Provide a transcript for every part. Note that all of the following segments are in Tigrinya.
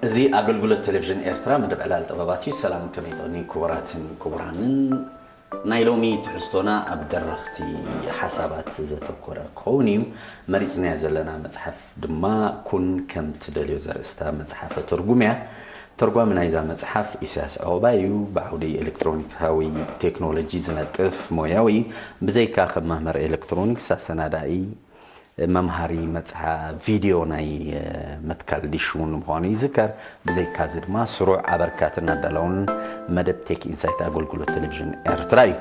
እዚ ኣገልግሎት ቴሌቪዥን ኤርትራ መደብ ዕላል ጥበባት እዩ። ሰላም ከመይ ጥቕኒ ክቡራትን ክቡራንን። ናይ ሎሚ ትሕዝቶና ኣብ ደረኽቲ ሓሳባት ዘተኮረ ክኸውን እዩ። መሪጽናያ ዘለና መጽሓፍ ድማ ኩን ከም ትደልዮ ዘርእስታ መጽሓፈ ትርጉም እያ። ተርጓሚ ናይዛ መጽሓፍ ኢሳያስ ዑቕባይ እዩ። ብዓውዲ ኤሌክትሮኒካዊ ቴክኖሎጂ ዝነጥፍ ሞያዊ እዩ። ብዘይካ ከም መምህር ኤሌክትሮኒክስ ኣሰናዳኢ መምሃሪ መጽሓ ቪድዮ ናይ መትካል ዲሽ እውን ምዃኑ ይዝከር። ብዘይካዚ ድማ ስሩዕ ኣበርካትን ኣዳላውን መደብ ቴክ ኢንሳይት ኣገልግሎት ቴሌቪዥን ኤርትራ እዩ።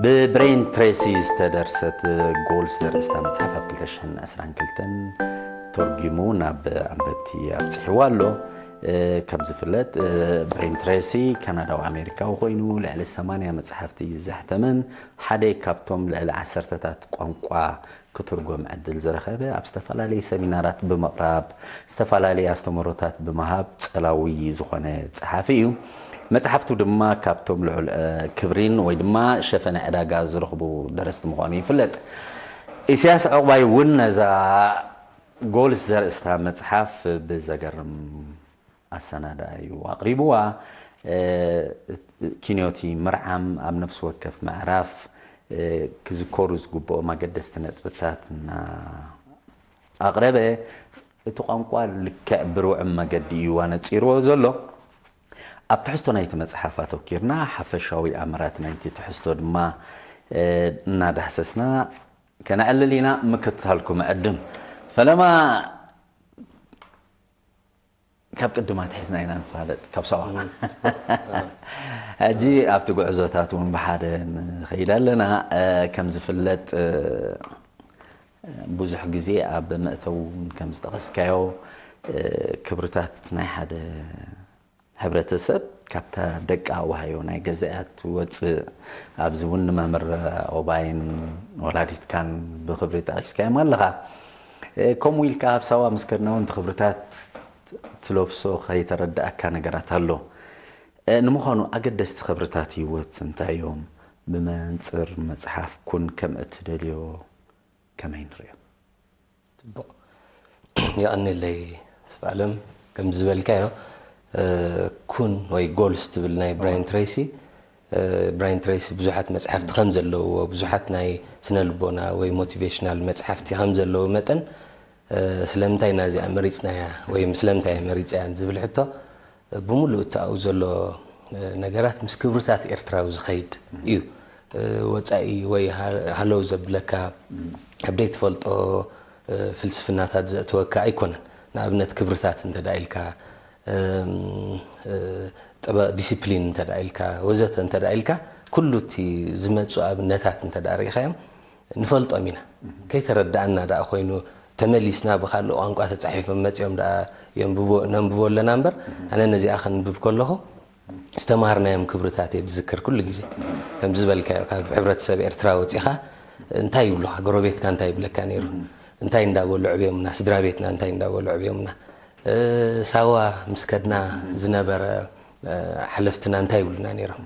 ብብሬን ትሬሲ ዝተደርሰት ጎልስ ዘርእስታ መጽሓፍ ኣብ ክልተ ሽሕን ዕስራን ክልተን ተርጒሙ ናብ ኣንበብቲ ኣብጽሕዋ ኣሎ። ከም ዝፍለጥ ብሬን ትሬሲ ካናዳዊ ኣሜሪካዊ ኮይኑ ልዕሊ ሰማንያ መጽሓፍቲ ዘሕተመን ሓደ ካብቶም ልዕሊ ዓሰርተታት ቋንቋ ክትርጎም ዕድል ዝረኸበ ኣብ ዝተፈላለየ ሰሚናራት ብምቕራብ ዝተፈላለየ ኣስተምህሮታት ብምሃብ ጸላዊ ዝኾነ ጸሓፊ እዩ። መጽሓፍቱ ድማ ካብቶም ልዑል ክብሪን ወይ ድማ ሸፈነ ዕዳጋ ዝረኽቡ ደረስቲ ምዃኑ ይፍለጥ። ኢሳያስ ዕቑባይ እውን ነዛ ጎልስ ዘርእስታ መጽሓፍ ብዘገርም ኣሰናዳእዩ ኣቕሪብዋ። ኪንዮቲ ምርዓም ኣብ ነፍሲ ወከፍ ምዕራፍ ክዝከሩ ዝግብኦም ኣገደስቲ ነጥብታት እና ኣቕረበ። እቲ ቋንቋ ልክዕ ብርውዕም መገዲ እዩ ኣነጺርዎ ዘሎ። ኣብ ትሕዝቶ ናይቲ መጽሓፍ ኣተኪርና ሓፈሻዊ ኣምራት ናይቲ ትሕዝቶ ድማ እናዳህሰስና ከነዕልል ኢና። ምክትታልኩም ዕድም ፈለማ ካብ ቅድማ ትሕዝና ኢና ንፋለጥ ካብ ሰባ ሕጂ ኣብቲ ጉዕዞታት እውን ብሓደ ንኸይድ ኣለና። ከም ዝፍለጥ ብዙሕ ግዜ ኣብ መእተው እውን ከም ዝጠቐስካዮ ክብርታት ናይ ሓደ ሕብረተሰብ ካብታ ደቃ ዋሃዮ ናይ ገዛእያ ትወፅእ። ኣብዚ እውን ንመምህር ኦባይን ወላዲትካን ብክብሪ ጠቒስካዮም ኣለኻ። ከምኡ ኢልካ ኣብ ሳዋ ምስ ከድና እውን እቲ ክብርታት ትለብሶ ከይተረድኣካ ነገራት ኣሎ። ንምዃኑ ኣገደስቲ ክብርታት ህይወት እንታይ እዮም? ብመንፅር መፅሓፍ ኩን ከም እትደልዮ ከመይ ንርእዮ? ፅቡቕ። የቐንየለይ ስብኣለም። ከም ዝበልካዮ ኩን ወይ ጎልስ ትብል ናይ ብራያን ትሬሲ። ብራያን ትሬሲ ብዙሓት መፅሓፍቲ ከም ዘለውዎ ብዙሓት ናይ ስነ ልቦና ወይ ሞቲቬሽናል መፅሓፍቲ ከም ዘለዎ መጠን ስለምንታይ ኢና እዚኣ መሪፅናያ ወይ ስለምንታይ መሪፀያ ዝብል ሕቶ ብምሉእ እቲ ኣብኡ ዘሎ ነገራት ምስ ክብርታት ኤርትራዊ ዝኸይድ እዩ። ወፃኢ ወይ ሃለው ዘብለካ ኣብ ደይ ትፈልጦ ፍልስፍናታት ዘእተወካ ኣይኮነን። ንኣብነት ክብርታት እንተ ኢልካ ጥበ ዲሲፕሊን እንተ ኢልካ ወዘተ እንተ ኢልካ ኩሉ እቲ ዝመፁ ኣብነታት እንተ ርኢኻዮም ንፈልጦም ኢና። ከይተረዳእና ደኣ ኮይኑ ተመሊስና ብካልእ ቋንቋ ተፃሒፎም መፂኦም ደኣ ነንብቦ ኣለና እምበር ኣነ ነዚኣ ከንብብ ከለኹ ዝተማሃርናዮም ክብርታት እየ ዝዝክር ኩሉ ግዜ። ከም ዝበልካዮ ካብ ሕብረተሰብ ኤርትራ ወፂኻ እንታይ ይብሉኻ? ጎረቤትካ እንታይ ይብለካ ነይሩ? እንታይ እንዳበሉ ዕብዮምና? ስድራ ቤትና እንታይ እንዳበሉ ዕብዮምና? ሳዋ ምስ ከድና ዝነበረ ሓለፍትና እንታይ ይብሉና ነይሮም?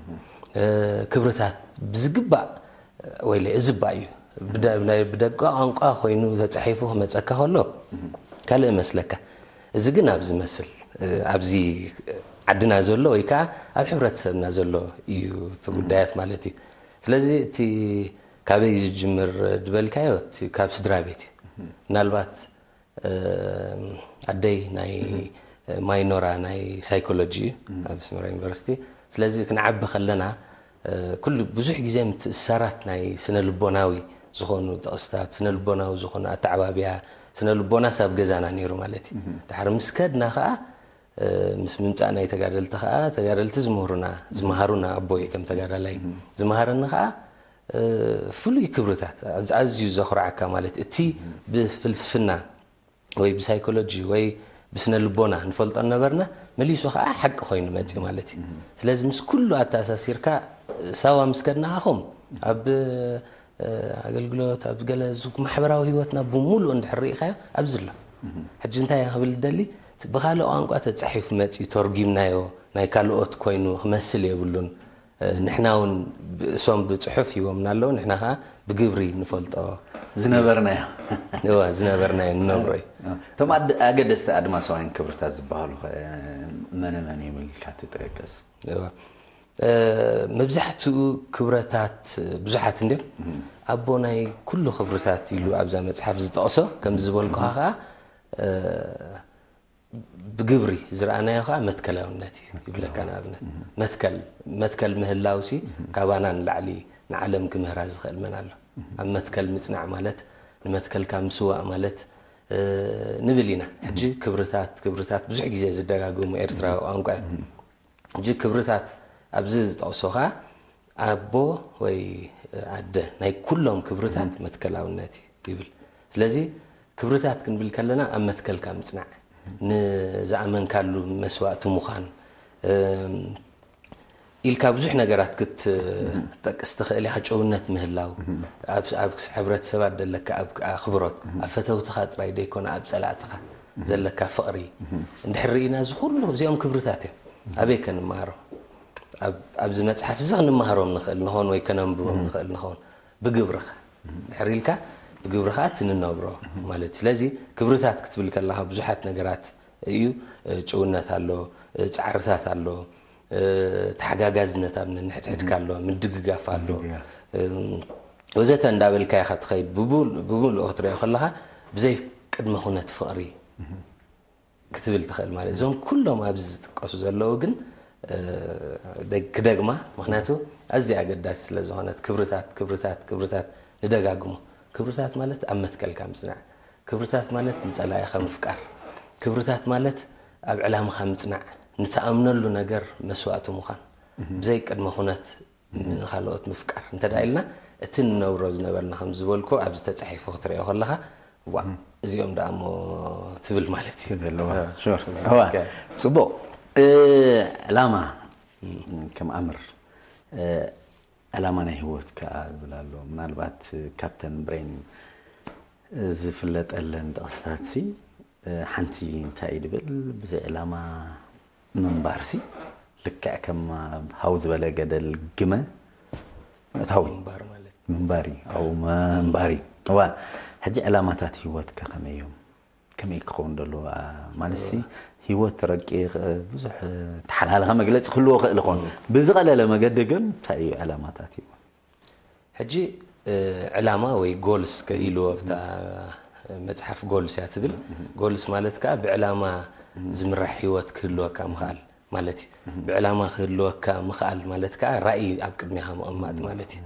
ክብርታት ብዝግባእ ወይለ እዝባ እዩ። ብደ- ብደ- ብደቂ ቋንቋ ኮይኑ ተፃሒፉ ክመፀካ ከሎ ካልእ መስለካ። እዚ ግን ኣብ ዝመስል ኣብዚ ዓድና ዘሎ ወይ ከዓ ኣብ ሕብረተሰብና ዘሎ እዩ እቲ ጉዳያት ማለት እዩ። ስለዚ እቲ ካበይ ዝጅምር ዝበልካዮ እቲ ካብ ስድራ ቤት እዩ። ምናልባት ኣደይ ናይ ማይኖራ ናይ ሳይኮሎጂ እዩ ኣብ ኣስመራ ዩኒቨርሲቲ። ስለዚ ክንዓቢ ከለና ኩሉ ብዙሕ ግዜ ምትእስሳራት ናይ ስነ ልቦናዊ ዝኾኑ ጥቕስታት ስነ ልቦናዊ ዝኾኑ ኣተዓባብያ ስነ ልቦናስ ኣብ ገዛና ነይሩ ማለት እዩ። ድሓር ምስ ከድና ከዓ ምስ ምምፃእ ናይ ተጋደልቲ ከዓ ተጋደልቲ ዝምህሩና ዝመሃሩና ኣቦይ ከም ተጋዳላይ ዝመሃረኒ ከዓ ፍሉይ ክብርታት ኣዝዩ ዘኹርዓካ ማለት እቲ ብፍልስፍና ወይ ብሳይኮሎጂ ወይ ብስነ ልቦና ንፈልጦ ነበርና መሊሱ ከዓ ሓቂ ኮይኑ መፅእ ማለት እዩ። ስለዚ ምስ ኩሉ ኣተኣሳሲርካ ሳዋ ምስ ከድና ኣኹም ኣብ ኣገልግሎት ኣብ ገለ ማሕበራዊ ህይወትና ብሙሉእ እንድሕር ርኢኻዮ ኣብዚ ኣሎ። ሕጂ እንታይ ክብል ደሊ ብካልእ ቋንቋ ተፃሒፉ መፅኡ ተርጒምናዮ ናይ ካልኦት ኮይኑ ክመስል የብሉን። ንሕና እውን እሶም ብፅሑፍ ሂቦምና ኣለዉ፣ ንሕና ከዓ ብግብሪ ንፈልጦ ዝነበርናዮ እዋ ዝነበርናዮ ንነብሮ እዩ። እቶም ኣድ- ኣገደስቲ ኣድማሳውያን ክብርታት ዝበሃሉ ኸ መነ መን እዮም ኢልካ ትጠቅስ? እዋ መብዛሕትኡ ክብረታት ብዙሓት እንዲም ኣቦ ናይ ኩሉ ክብርታት ኢሉ ኣብዛ መፅሓፍ ዝጠቕሶ ከምዚ ዝበልኩኻ ከዓ ብግብሪ ዝረኣናዮ ከዓ መትከላውነት እዩ ይብለካ። ንኣብነት መትከል መትከል ምህላውሲ ካባና ንላዕሊ ንዓለም ክምህራ ዝኽእል መን ኣሎ? ኣብ መትከል ምፅናዕ ማለት ንመትከልካ ምስዋእ ማለት ንብል ኢና። ሕጂ ክብርታት ክብርታት ብዙሕ ግዜ ዝደጋገሙ ኤርትራዊ ቋንቋ እዮም። ሕጂ ክብርታት ኣብዚ ዝጠቕሶ ከዓ ኣቦ ወይ ኣደ ናይ ኩሎም ክብርታት መትከላውነት እዩ ይብል። ስለዚ ክብርታት ክንብል ከለና ኣብ መትከልካ ምፅናዕ፣ ንዝኣመንካሉ መስዋእቲ ምዃን ኢልካ ብዙሕ ነገራት ክትጠቅስ ትኽእል ኢኻ። ጭውነት ምህላው፣ ኣብ ሕብረተሰባት ዘለካ ኣክብሮት፣ ኣብ ፈተውትኻ ጥራይ ዘይኮነ ኣብ ፀላእትኻ ዘለካ ፍቕሪ እንድሕር ርኢና፣ እዚ ኩሉ እዚኦም ክብርታት እዮም። ኣበይ ከንመሃሮ? ኣብዚ መፅሓፍ እዚ ክንመሃሮም ንኽእል ንኸውን ወይ ከነንብቦም ንኽእል ንኸውን ብግብርኻ ድሕር ኢልካ ብግብርኻ ትንነብሮ ማለት እዩ። ስለዚ ክብርታት ክትብል ከለኻ ብዙሓት ነገራት እዩ። ጭውነት ኣሎ፣ ፃዕርታት ኣሎ፣ ተሓጋጋዝነት ኣብ ነንሕድሕድካ ኣሎ፣ ምድግጋፍ ኣሎ ወዘተ እንዳበልካ ኢኻ ትኸይድ። ብሙሉእ ክትሪኦ ከለኻ ብዘይ ቅድመ ኩነት ፍቕሪ ክትብል ትኽእል ማለት። እዞም ኩሎም ኣብዚ ዝጥቀሱ ዘለዉ ግን ክደግማ፣ ምክንያቱ ኣዝያ ኣገዳሲ ስለ ዝኾነት ክብርታት ክብርታት ክብርታት ንደጋግሞ። ክብርታት ማለት ኣብ መትከልካ ምጽናዕ፣ ክብርታት ማለት ንጸላኢኻ ምፍቃር፣ ክብርታት ማለት ኣብ ዕላማኻ ምጽናዕ፣ ንትኣምነሉ ነገር መስዋእቲ ምዃን፣ ብዘይ ቅድመ ኩነት ንኻልኦት ምፍቃር እንተ ደኣ ኢልና፣ እቲ ንነብሮ ዝነበርና ከም ዝበልኩ ኣብዚ ተጻሒፉ ክትሪኦ ከለኻ፣ ዋ እዚኦም ደኣ እሞ ትብል ማለት እዩ። ትብል፣ ዋ። ሹር። እዋ። ጽቡቕ። ዕላማ ከም ኣምር ዕላማ ናይ ህይወት ከኣ ዝብል ኣሎ። ምናልባት ካፕተን ብሬን ዝፍለጠለን ጥቕስታትሲ ሓንቲ እንታይ እዩ ድብል፣ ብዘይ ዕላማ ምንባርሲ ልክዕ ከም ኣብ ሃው ዝበለ ገደል ግመ ምእታው እዩ። ምንባር ማለት ምንባር እዩ። ኣብኡ ምንባር እዩ። እዋ፣ ሕጂ ዕላማታት ህይወትካ ከመይ እዮም? ከመይ ክኸውን ደለዎ? ማለትሲ ህይወት ረቂቕ ብዙሕ ተሓላልኸ መግለፂ ክህልዎ ክእል ይኸውን። ብዝቐለለ መገዲ ግን እንታይ እዩ ዕላማታት ህይወት? ሕጂ ዕላማ ወይ ጎልስ ከኢልዎ ኣብታ መፅሓፍ ጎልስ እያ ትብል። ጎልስ ማለት ከዓ ብዕላማ ዝምራሕ ህይወት ክህልወካ ምኽኣል ማለት እዩ። ብዕላማ ክህልወካ ምኽኣል ማለት ከዓ ራእይ ኣብ ቅድሚኻ ምቕማጥ ማለት እዩ።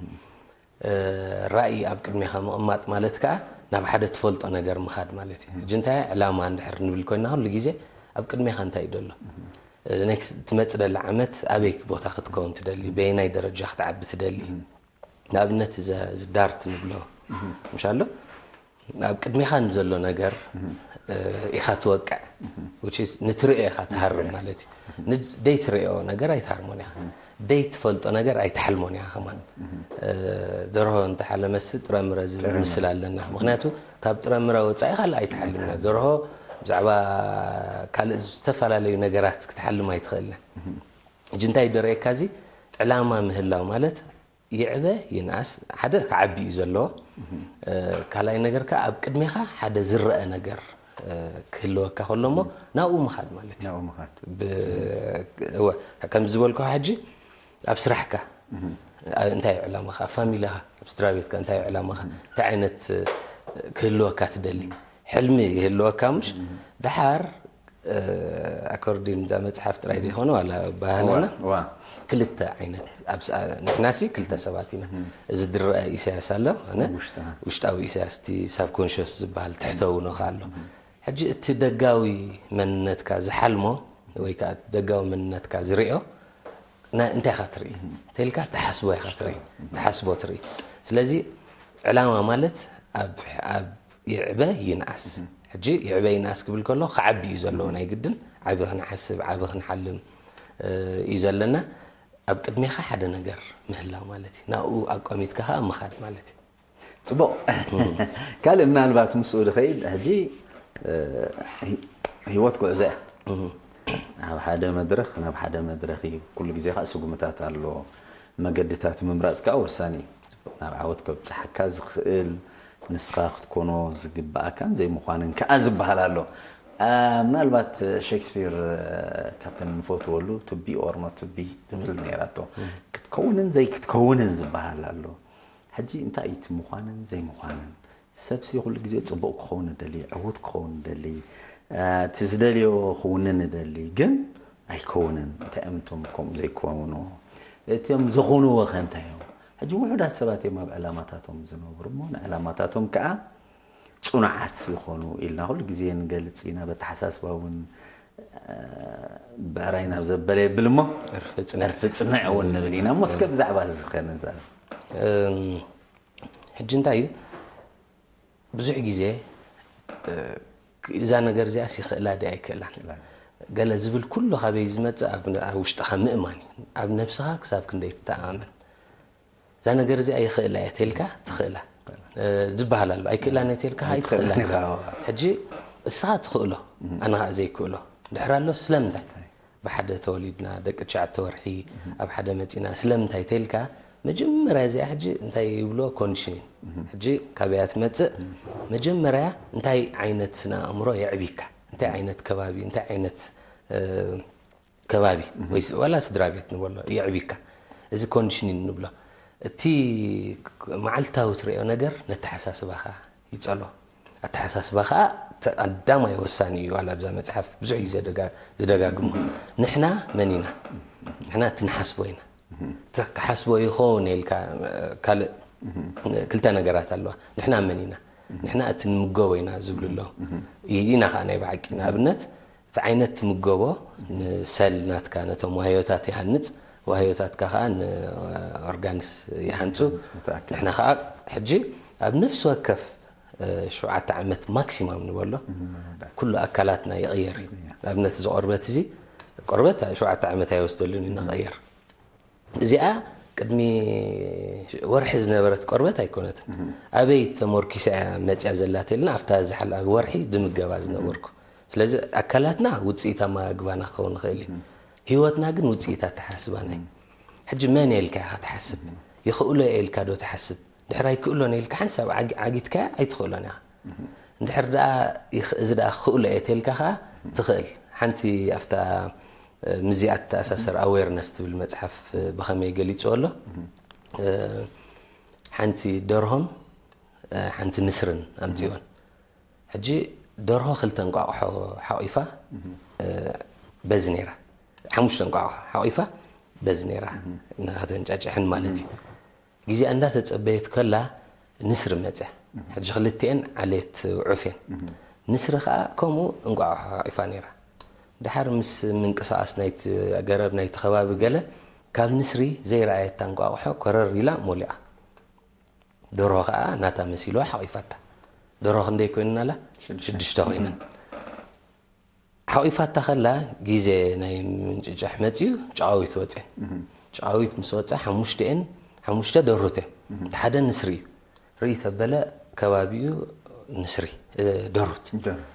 ራእይ ኣብ ቅድሚኻ ምቕማጥ ማለት ከዓ ናብ ሓደ ትፈልጦ ነገር ምኻድ ማለት እዩ። ሕጂ እንታይ ዕላማ እንድሕር ንብል ኮይና ኩሉ ግዜ ኣብ ቅድሚኻ እንታይ እዩ ደሎ? ኔክስት ትመፅእ ደላ ዓመት ኣበይ ቦታ ክትከውን ትደሊ? በየናይ ደረጃ ክትዓቢ ትደሊ? ንኣብነት እዚ ዳርት ንብሎ ምሽ ኣሎ ኣብ ቅድሚኻ ንዘሎ ነገር ኢኻ ትወቅዕ። ንትርእዮ ኢኻ ትሃርም ማለት እዩ። ደይ ትርእዮ ነገር ኣይትሃርሞን ኢኻ። ደይ ትፈልጦ ነገር ኣይትሓልሞን ኢኻ ከማን። ደርሆ እንተሓለመሲ ጥረምረ ዝብል ምስል ኣለና። ምክንያቱ ካብ ጥረምረ ወፃኢ ካልእ ኣይትሓልምና። ደርሆ ብዛዕባ ካልእ ዝተፈላለዩ ነገራት ክትሓልም ኣይትኽእልና። ሕጂ እንታይ ደርእየካ እዚ ዕላማ ምህላው ማለት ይዕበ ይንኣስ ሓደ ክዓቢ እዩ ዘለዎ። ካልኣይ ነገር ከዓ ኣብ ቅድሜኻ ሓደ ዝረአ ነገር ክህልወካ ከሎ እሞ ናብኡ ምኻድ ማለት እዩ። ናብኡ ምኻድ። ከም ዝበልኩ ሕጂ ኣብ ስራሕካ እንታይ እዩ ዕላማኻ? ኣብ ፋሚሊኻ ኣብ ስድራ ቤትካ እንታይ እዩ ዕላማኻ? እንታይ ዓይነት ክህልወካ ትደሊ? ሕልሚ ይህልወካ ምሽ ድሓር ኣኮርዲን እዛ መፅሓፍ ጥራይ ዘይኮነ ዋላ ባህልና ክልተ ዓይነት ንሕናሲ ክልተ ሰባት ኢና። እዚ ዝረአ ኢሳያስ ኣሎ፣ ውሽጣዊ ኢሳያስ እቲ ሳብኮንሽስ ዝበሃል ትሕተዊ ነኻ ኣሎ። ሕጂ እቲ ደጋዊ መንነትካ ዝሓልሞ ወይ ከዓ ደጋዊ መንነትካ ዝርኦ እንታይ ኢኻ ትርኢ ተልካ ትሓስቦ ኢኻ ትርኢ ትሓስቦ ትርኢ። ስለዚ ዕላማ ማለት ኣብ ይዕበ ይንኣስ። ሕጂ ይዕበ ይንኣስ ክብል ከሎ ክዓቢ እዩ ዘለዎ፣ ናይ ግድን ዓቢ ክንሓስብ ዓቢ ክንሓልም እዩ ዘለና። ኣብ ቅድሜኻ ሓደ ነገር ምህላው ማለት እዩ። ናብኡ ኣቋሚትካ ከዓ ምኻድ ማለት እዩ። ፅቡቕ። ካልእ ምናልባት ምስኡ ዝኸይድ ሕጂ ህይወት ጉዕዞ እያ። ናብ ሓደ መድረኽ ናብ ሓደ መድረኽ እዩ። ኩሉ ግዜ ከዓ ስጉምታት ኣለዎ። መገድታት ምምራጽ ከኣ ወሳኒ እዩ። ናብ ዓወት ከብጽሓካ ዝኽእል ንስኻ ክትኮኖ ዝግብኣካን ዘይምዃንን ከኣ ዝበሃል ኣሎ። ኣ፣ ምናልባት ሸክስፒር፣ እ፣ ካብተን ንፈትወሉ to be or not to be ትብል ነይራቶ። ክትከውንን ዘይክትከውንን ዝበሃል ኣሎ። ሕጂ እንታይ እዩ እቲ ምዃንን ዘይምዃንን? ሰብሲ ኩሉ ግዜ ጽቡቕ ክኸውን እደሊ፣ ዕዉት ክኸውን እደሊ፣ እ፣ እቲ ዝደልዮ ክውንን እደሊ፣ ግን ኣይከውንን። እንታይ እዮም እቶም ከምኡ ዘይከውኑ? እቶም ዝኾንዎ ከ እንታይ እዮም? ሕጂ ውሑዳት ሰባት እዮም ኣብ ዕላማታቶም ዝነብሩ እሞ ንዕላማታቶም ከኣ ጽኑዓት ዝኾኑ ኢልና ኩሉ ግዜ ንገልጽ ኢና። በተሓሳስባ እውን፣ እ፣ ብዕራይ ናብ ዘበለ የብል እሞ ዕርፊ ጽንዕ። ዕርፊ ጽንዕ እውን ንብል ኢና። እሞ እስከ ብዛዕባ እዚ ከ ንዛረብ። እም፣ ሕጂ እንታይ እዩ? ብዙሕ ግዜ፣ እ፣ እዛ ነገር እዚኣስ ይኽእላ ድያ ኣይክእላን? ይኽእላ። ገለ ዝብል ኩሉ ካበይ ዝመጽእ? ኣብ፣ ኣብ ውሽጥኻ ምእማን እዩ። ኣብ ነብስኻ ክሳብ ክንደይ ትተኣማመን? እዛ ነገር እዚኣ ይኽእላ እየ ተልካ ትኽእላ፣ እ፣ ዝበሃል ኣሎ። ኣይክእላን እየ ተልካ ኣይትኽእላን። ኣይትኽእላን ኢኻ። ሕጂ እስኻ ትኽእሎ፣ ኣነ ኸኣ ዘይክእሎ። ድሕር ኣሎ ስለምንታይ? ብሓደ ተወሊድና፣ ደቂ ትሽዓተ ወርሒ ኣብ ሓደ መጺና፣ ስለምንታይ ተልካ፣ መጀመርያ እዚኣ ሕጂ እንታይ ይብሎ? ኮንዲሽኒን። ሕጂ ካበያ ትመጽእ? መጀመርያ እንታይ ዓይነት ስነ ኣእምሮ የዕቢካ? እንታይ ዓይነት ከባቢ፣ እንታይ ዓይነት፣ እ፣ ከባቢ ወይ ስ-፣ ዋላ ስድራ ቤት ንበሎ የዕቢካ? እዚ ኮንዲሽኒን ንብሎ። እቲ ክ-፣ መዓልታዊ ትርእዮ ነገር ነተሓሳስባኻ ይጸሎ። ኣተሓሳስባ ኸኣ ተ-፣ ቀዳማይ ወሳኒ እዩ። ዋላ ኣብዛ መጽሓፍ ብዙሕ ግዜ ደጋ-፣ ዝደጋግሞ፣ ንሕና መን ኢና? ንሕና እቲ ንሓስቦ ኢና። እቲ ክሓስቦ ይኸውን ኢልካ፣ ካልእ ክልተ ነገራት ኣለዋ። ንሕና መን ኢና? ንሕና እቲ ንምገቦ ኢና ዝብሉ ኣለዉ። ይ-፣ ኢና ኸኣ ናይ ብሓቂ። ንኣብነት፣ እቲ ዓይነት ትምገቦ ንሰል ናትካ፣ ነቶም ዋህዮታት ይሃንጽ፣ ዋህዮታትካ ኸኣ ንኦርጋንስ ይሃንጹ። ትክክል። ንሕና ኸኣ ሕጂ ኣብ ነፍሲ ወከፍ፣ እ፣ ሸውዓተ ዓመት ማክሲማም ንበሎ፣ እም፣ ኩሉ ኣካላትና ይቕየር እዩ። ይቕየር። ንኣብነት፣ እዚ ቆርበት እዚ፣ ቆርበት ሸውዓተ ዓመት ኣይወስደሉን እዩ ንኽቕየር። እዚኣ ቅድሚ ወርሒ ዝነበረት ቆርበት ኣይኮነትን። እም። ኣበይ ተመርኪሳ እያ መጽያ ዘላ ተልና፣ ኣብታ ዝሓል-፣ ኣብ ወርሒ ድምገባ ዝነበርኩ። ስለዚ ኣካላትና ውጽኢት ኣመጋግባና ክኸውን ይኽእል እዩ። እም። ህይወትና ግን ውጽኢት ኣተሓስባና እዩ። እም። ሕጂ መን እየ ኢልካ ኢኻ ትሓስብ? እም። ይኽእሎ እየ ኢልካ ዶ ትሓስብ? ድሕር ኣይክእሎን ኢልካ ሓንሳብ ዓጊ-፣ ዓጊትካያ ኣይትኽእሎን ኢኻ። እም። እንድሕር ደኣ ይኽ-፣ እዚ ደኣ ክኽእሎ እየ ተልካ ኸኣ ትኽእል። ሓንቲ ኣብታ፣ እ፣ ምስዚኣ ትተኣሳሰር ኣዌርነስ ትብል መጽሓፍ፣ እ፣ ብኸመይ ገሊጽዎ ኣሎ? እም። እ፣ ሓንቲ ደርሆን፣ እ፣ ሓንቲ ንስርን ኣምጺኦን። ሕጂ ደርሆ ክልተ እንቋቑሖ ሓቑፋ፣ እም። እ፣ በዚ ነይራ። ሓሙሽተ እንቋቑሖ ሓቑፋ በዚ ነይራ። እም። ንኸተንጫጭሐን ማለት እዩ። ግዜኣ እንዳተጸበየት ከላ ንስሪ መጽያ። እም። ሕጂ ክልቲኤን ዓሌት ዑፍ እየን። እም። ንስሪ ኸኣ ከምኡ እንቋቑሖ ሓቑፋ ነይራ። ደሓር ምስ ምንቅስቓስ ናይቲ ገረብ ናይቲ ከባቢ ገለ ካብ ንስሪ ዘይረኣየታ እንቋቑሖ ኮረር ኢላ ሞሊኣ። ደርሆ ኸኣ ናታ መሲልዋ ሓቒፋታ። ደርሆ ክንደይ ኮይነን ኣላ? ሽዱሽተ። ሽዱሽተ ኮይነን። ሓቒፋታ ኸላ ግዜ ናይ ምንጭጫሕ መጺኡ ጨቓዊት ወጼን። እም። ጨቓዊት ምስ ወጻ ሓሙሽተኤን፣ ሓሙሽተ ደርሁት እዮም። እም። እቲ ሓደ ንስሪ እዩ። ርኢ ተበለ ከባቢኡ ንስሪ፣ እ፣ ደርሁት። ደርሁት።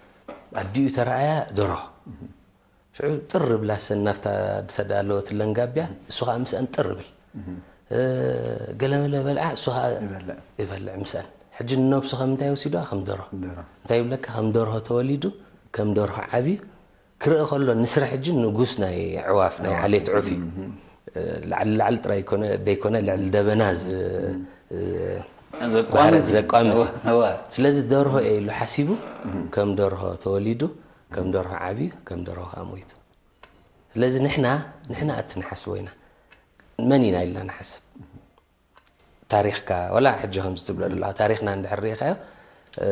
ኣዲኡ ተረኣያ ደርሆ። እም። ሽዑ ጥር ብላ ሰን ናብታ ዝተዳለወትለን ጋብያ፣ እሱ ኸኣ ምስአን ጥር ብል። እም። እ፣ ገለመለ በልዓ፣ እሱ ኸኣ ይበልዕ። ይበልዕ ምስአን። ሕጂ ንነብሱ ከም እንታይ ወሲድዋ? ከም ደርሆ። ደርሆ። እንታይ ይብለካ? ከም ደርሆ ተወሊዱ፣ ከም ደርሆ ዓብዩ፣ ክርኢ ከሎ ንስሪ ሕጂ ንጉስ ናይ ኣዕዋፍ፣ ናይ ኣዕዋፍ። ዓሌት ዑፍ እዩ። እም። እ፣ ላዕሊ ላዕሊ ጥራይ ይኮነ፣ ደይኮነ ልዕሊ ደበና ዝ-፣ እም። እ፣ ዘቋምት ባሕሪ እዩ። ዘቋምት እዩ። እወ፣ እወ። ስለዚ ደርሆ እየ ኢሉ ሓሲቡ፣ እም። ከም ደርሆ ተወሊዱ፣ ከም ደርሆ ዓብዩ፣ ከም ደርሆ ኸኣ ሞይቱ። ስለዚ ንሕና፣ ንሕና እቲ ንሓስቦ ኢና። መን ኢና ኢልና ንሓስብ? ታሪኽካ፣ ወላ ሕጂ ከምዚ ትብሎ ዘለኻ፣ ታሪኽና እንድሕር ርኢኻዮ፣ እ፣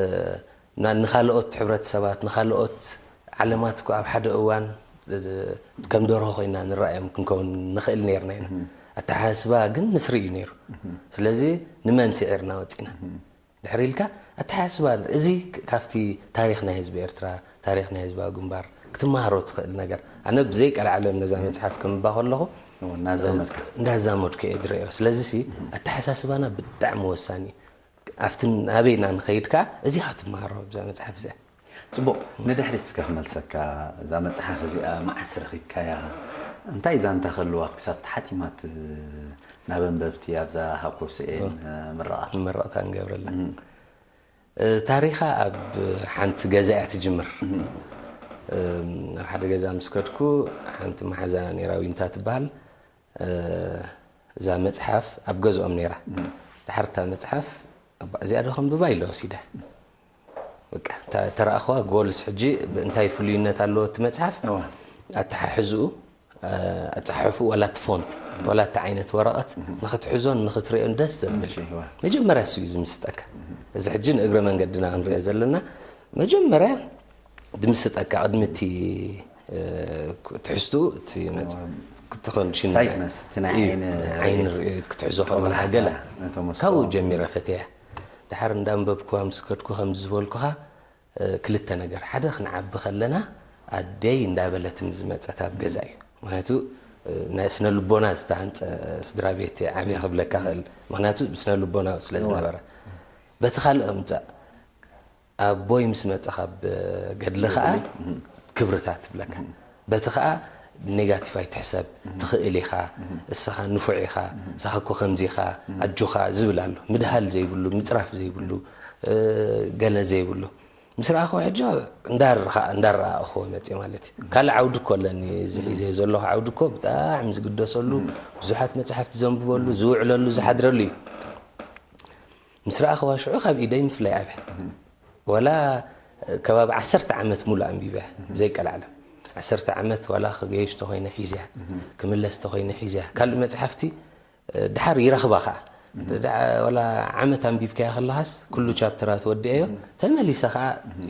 ና-፣ ንኻልኦት ሕብረተሰባት፣ ንኻልኦት ዓለማት እኮ ኣብ ሓደ እዋን፣ እ፣ ከም ደርሆ ኮይና ንረኣዮም ክንከውን ንኽእል ነይርና ኢና። እም። ኣተሓሳስባ ግን ንስሪ እዩ ነይሩ። እም። ስለዚ ንመን ስዒርና ወጺና? እም። ድሕሪ ኢልካ ኣተሓሳስባ፣ እዚ ክ-፣ ካብቲ ታሪኽ ናይ ህዝቢ ኤርትራ፣ ታሪኽ ናይ ህዝባዊ ግንባር ክትመሃሮ ትኽእል ነገር። ኣነ ብዘይ ቀልዓለም ነዛ መጽሓፍ ከንብባ ከለኹ፣ እወ፣ እናዛመድካ። እንዳዛመድኩ እየ ዝርእዮ። ስለዚሲ ኣተሓሳስባና ብጣዕሚ ወሳኒ እዩ። ኣብቲ ናበይና ንኸይድ ከኣ እዚ ኢኻ ትመሃሮ ኣብዛ መጽሓፍ እዚኣ። ጽቡቕ፣ ንድሕሪት እስከ ክመልሰካ። እዛ መጽሓፍ እዚኣ መዓስ ረኺብካያ? እንታይ ዛንታ ክህልዋ ክሳብ ተሓቲማት ናብ ኣንበብቲ ኣብዛ ሃኮ ስኤን ምረቓ? ምረቕታ ንገብረላ። ታሪኻ ኣብ ሓንቲ ገዛ እያ ትጅምር። ኣብ ሓደ ገዛ ምስ ከድኩ፣ ሓንቲ መሓዛና ነይራ፣ ዊንታ ትበሃል። እዛ መጽሓፍ ኣብ ገዝኦም ነይራ። ድሓር እታ መጽሓፍ፣ "እዚኣ ዶ ከንብባ?" ኢለ ወሲደ። በቃ፣ ተረኣኽዋ፣ ጎልስ ሕጂ እንታይ ፍሉይነት ኣለዎ እቲ መጽሓፍ? ኣተሓሕዝኡ፣ ኣጸሓሕፉ፣ ዋላ እቲ ፎንት፣ ዋላ እቲ ዓይነት ወረቐት ንኽትሕዞን ንኽትሪኦን ደስ ዘብል። መጀመርያ እሱ እዩ ዝምስጠካ። እዚ ሕጂ ንእግረ መንገድና ክንሪኦ ዘለና፣ መጀመርያ ድምስጠካ ቅድሚ እቲ ትሕዝቱ እቲ መጽ ክትኾን ሽን ሳይትነስ፣ እቲ ናይ ዓይኒ ዓይኒ ርእዮ ክትሕዞ ከለካ ገለ ካብኡ ጀሚረ ፈትያ። ድሓር እንዳንበብኩዋ ምስ ከድኩ ከምዚ ዝበልኩኻ ክልተ ነገር፣ ሓደ ክንዓቢ ከለና ኣደይ እንዳበለትኒ ዝመጸት ኣብ ገዛ እዩ። ምክንያቱ ናይ ስነ ልቦና ዝተሃንጸ ስድራ ቤት ዓብየ ክብለካ ክእል። ምክንያቱ ብስነ ልቦና ስለ ዝነበረ። በቲ ካልእ ምጻእ ኣቦይ ምስ መጸ ካብ ገድሊ ከኣ ክብርታት ትብለካ። በቲ ከኣ ኔጋቲቭ ኣይትሕሰብ፣ ትኽእል ኢኻ፣ እስኻ ንፉዕ ኢኻ፣ እስኻ እኮ ከምዚ ኢኻ፣ ኣጆኻ ዝብል ኣሎ። ምድሃል ዘይብሉ፣ ምጽራፍ ዘይብሉ፣ ገለ ዘይብሉ። ምስ ረኣኹ ሕጂ እንዳረኣእኹዎ መጽእ ማለት እዩ። ካልእ ዓውዲ እኮ ኣለኒ፣ እዚ ሒዘዮ ዘለኹ ዓውዲ እኮ ብጣዕሚ ዝግደሰሉ፣ ብዙሓት መጽሓፍቲ ዘንብበሉ፣ ዝውዕለሉ፣ ዝሓድረሉ እዩ። ምስ ረኣኽዋ ሽዑ ካብ ኢደይ ምፍላይ ኣብያ። ወላ ከባቢ ዓሰርተ ዓመት ሙሉእ ኣንቢበያ ብዘይቀላዕለ። ዓሰርተ ዓመት ዋላ ክገይሽ ተኾይነ ሒዝያ፣ ክምለስ ተኾይነ ሒዝያ። ካልእ መጽሓፍቲ ድሓር ይረኽባ ኸኣ። ወላ ዓመት ኣንቢብካያ ከለኻስ ኩሉ ቻፕተራት ወዲአዮ፣ ተመሊሰ ኸኣ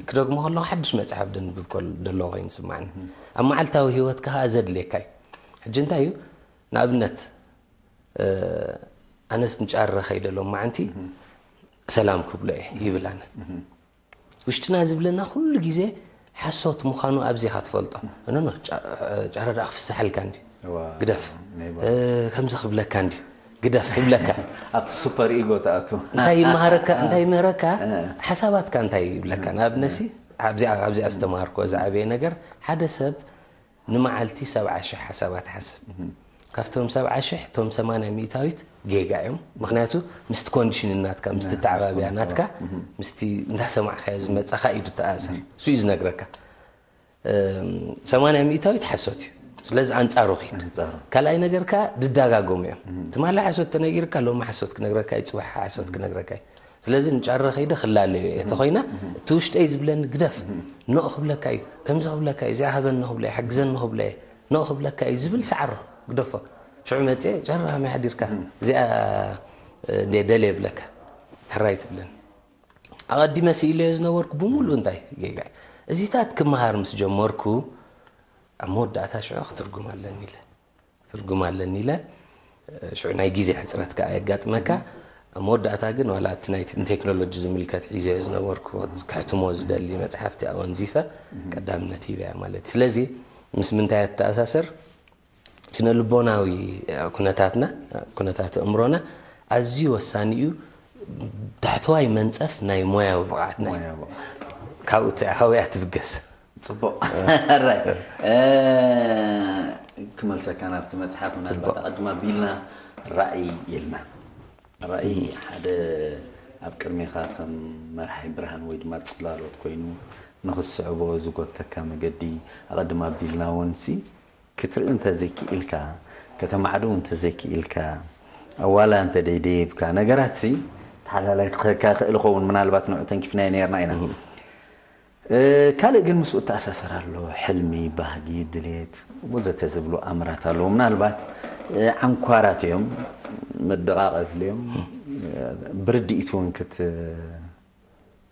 ክደግሞ ከለኹ ሓድሽ መጽሓፍ ደንብብ ከሎ ደለኹ ኮይኑ ይስማዓኒ። ኣብ መዓልታዊ ህይወትካ ኸኣ ዘድልየካ እዩ። ሕጂ እንታይ እዩ? ንኣብነት ኣነስ ንጫረ ከይደ ሎማዓንቲ ሰላም ክብሎ እየ ይብል ኣነ። ውሽጥና ዝብለና ኩሉ ግዜ ሓሶት ምዃኑ ኣብዚ ኢኻ ትፈልጦ። ኖ ኖ፣ ጫረ ደኣ ክፍስሓልካ እንድዩ፣ ግደፍ፣ ከምዚ ክብለካ እንድዩ፣ ግደፍ ይብለካ። ኣብቲ ሱፐር ኢጎ ትኣቱ። እንታይ ይመሃረካ፣ እንታይ ይምህረካ፣ ሓሳባትካ እንታይ ይብለካ። ንኣብነሲ ኣብዚኣ ዝተምሃርኮ ዝዓበየ ነገር፣ ሓደ ሰብ ንመዓልቲ ሰብዓ ሽሕ ሓሳባት ሓስብ። ካብቶም ሰብዓ ሽሕ እቶም ሰማንያ ሚእታዊት ጌጋ እዮም። ምክንያቱ ምስቲ ኮንዲሽን ናትካ፣ ምስቲ ተዓባብያ ናትካ፣ ምስቲ እንዳሰማዕካዮ ዝመጻኻ እዩ ዝተኣሰር። እሱ እዩ ዝነግረካ። ሰማንያ ሚእታዊት ሓሶት እዩ። ስለዚ ኣንጻሩ ኺድ። ካልኣይ ነገር ከኣ ድዳጋጎሙ እዮም። ትማሊ ሓሶት ተነጊርካ ሎሚ ሓሶት ክነግረካ እዩ፣ ጽባሕ ሓሶት ክነግረካ እዩ። ስለዚ ንጫረ ከይደ ክላለዮ እየ። ተኾይና እቲ ውሽጠይ ዝብለኒ ግደፍ፣ ኖእ ክብለካ እዩ፣ ከምዚ ክብለካ እዩ፣ እዚኣ ሃበኒ ክብሎ እየ፣ ሓግዘኒ ክብሎ እየ፣ ኖእ ክብለካ እዩ ዝብል ሰዓሮ ግደፎ። ሽዑ መጽየ ጨረ ከመይ ሓዲርካ፣ እዚኣ እንደ ደልየ ይብለካ፣ ሕራይ ትብለኒ። ኣቐዲመ ስኢለዮ ዝነበርኩ ብምሉእ እንታይ ጌጋ እዩ። እዚታት ክመሃር ምስ ጀመርኩ ኣብ መወዳእታ ሽዑ ክትርጉም ኣለኒ ኢለ ትርጉም ኣለኒ ኢለ። ሽዑ ናይ ግዜ ሕፅረት ከዓ የጋጥመካ። ኣብ መወዳእታ ግን ዋላ እቲ ናይቲ ንቴክኖሎጂ ዝምልከት ሒዘዮ ዝነበርኩ ከሕትሞ ዝደሊ መፅሓፍቲ ኣወንዚፈ ቀዳምነት ሂበያ ማለት እዩ። ስለዚ ምስ ምንታይ ኣተኣሳሰር? ስነ ልቦናዊ ኩነታትና፣ ኩነታት ኣእምሮና ኣዝዩ ወሳኒ እዩ። ታሕተዋይ መንፀፍ ናይ ሞያዊ ብቕዓትና እዩ። ካብኡ እያ ትብገስ። ጽቡቕ። ሕራይ ክመልሰካ ናብቲ መጽሓፍ፣ ምናልባት ኣቐድማ ቢልና ራእይ ኢልና፣ ራእይ ሓደ ኣብ ቅድሜኻ ከም መርሓይ ብርሃን ወይ ድማ ጽላሎት ኮይኑ ንኽትስዕቦ ዝጎተካ መገዲ፣ ኣቐድማ ቢልና እውን ሲ ክትርኢ እንተዘይክኢልካ፣ ከተማዕድው እንተዘይክኢልካ፣ ኣዋላ እንተደይደይብካ ነገራት ሲ ተሓላላይ ክኸካ ይኽእል ይኸውን። ምናልባት ንዑ ተንኪፍናዮ ነይርና ኢና። ካልእ ግን ምስኡ እተኣሳሰር ኣሎ። ሕልሚ፣ ባህጊ፣ ድሌት ወዘተ ዝብሉ ኣምራት ኣለዉ። ምናልባት ዓንኳራት እዮም፣ መደቓቕ ኣድልዮም፣ ብርድኢት እውን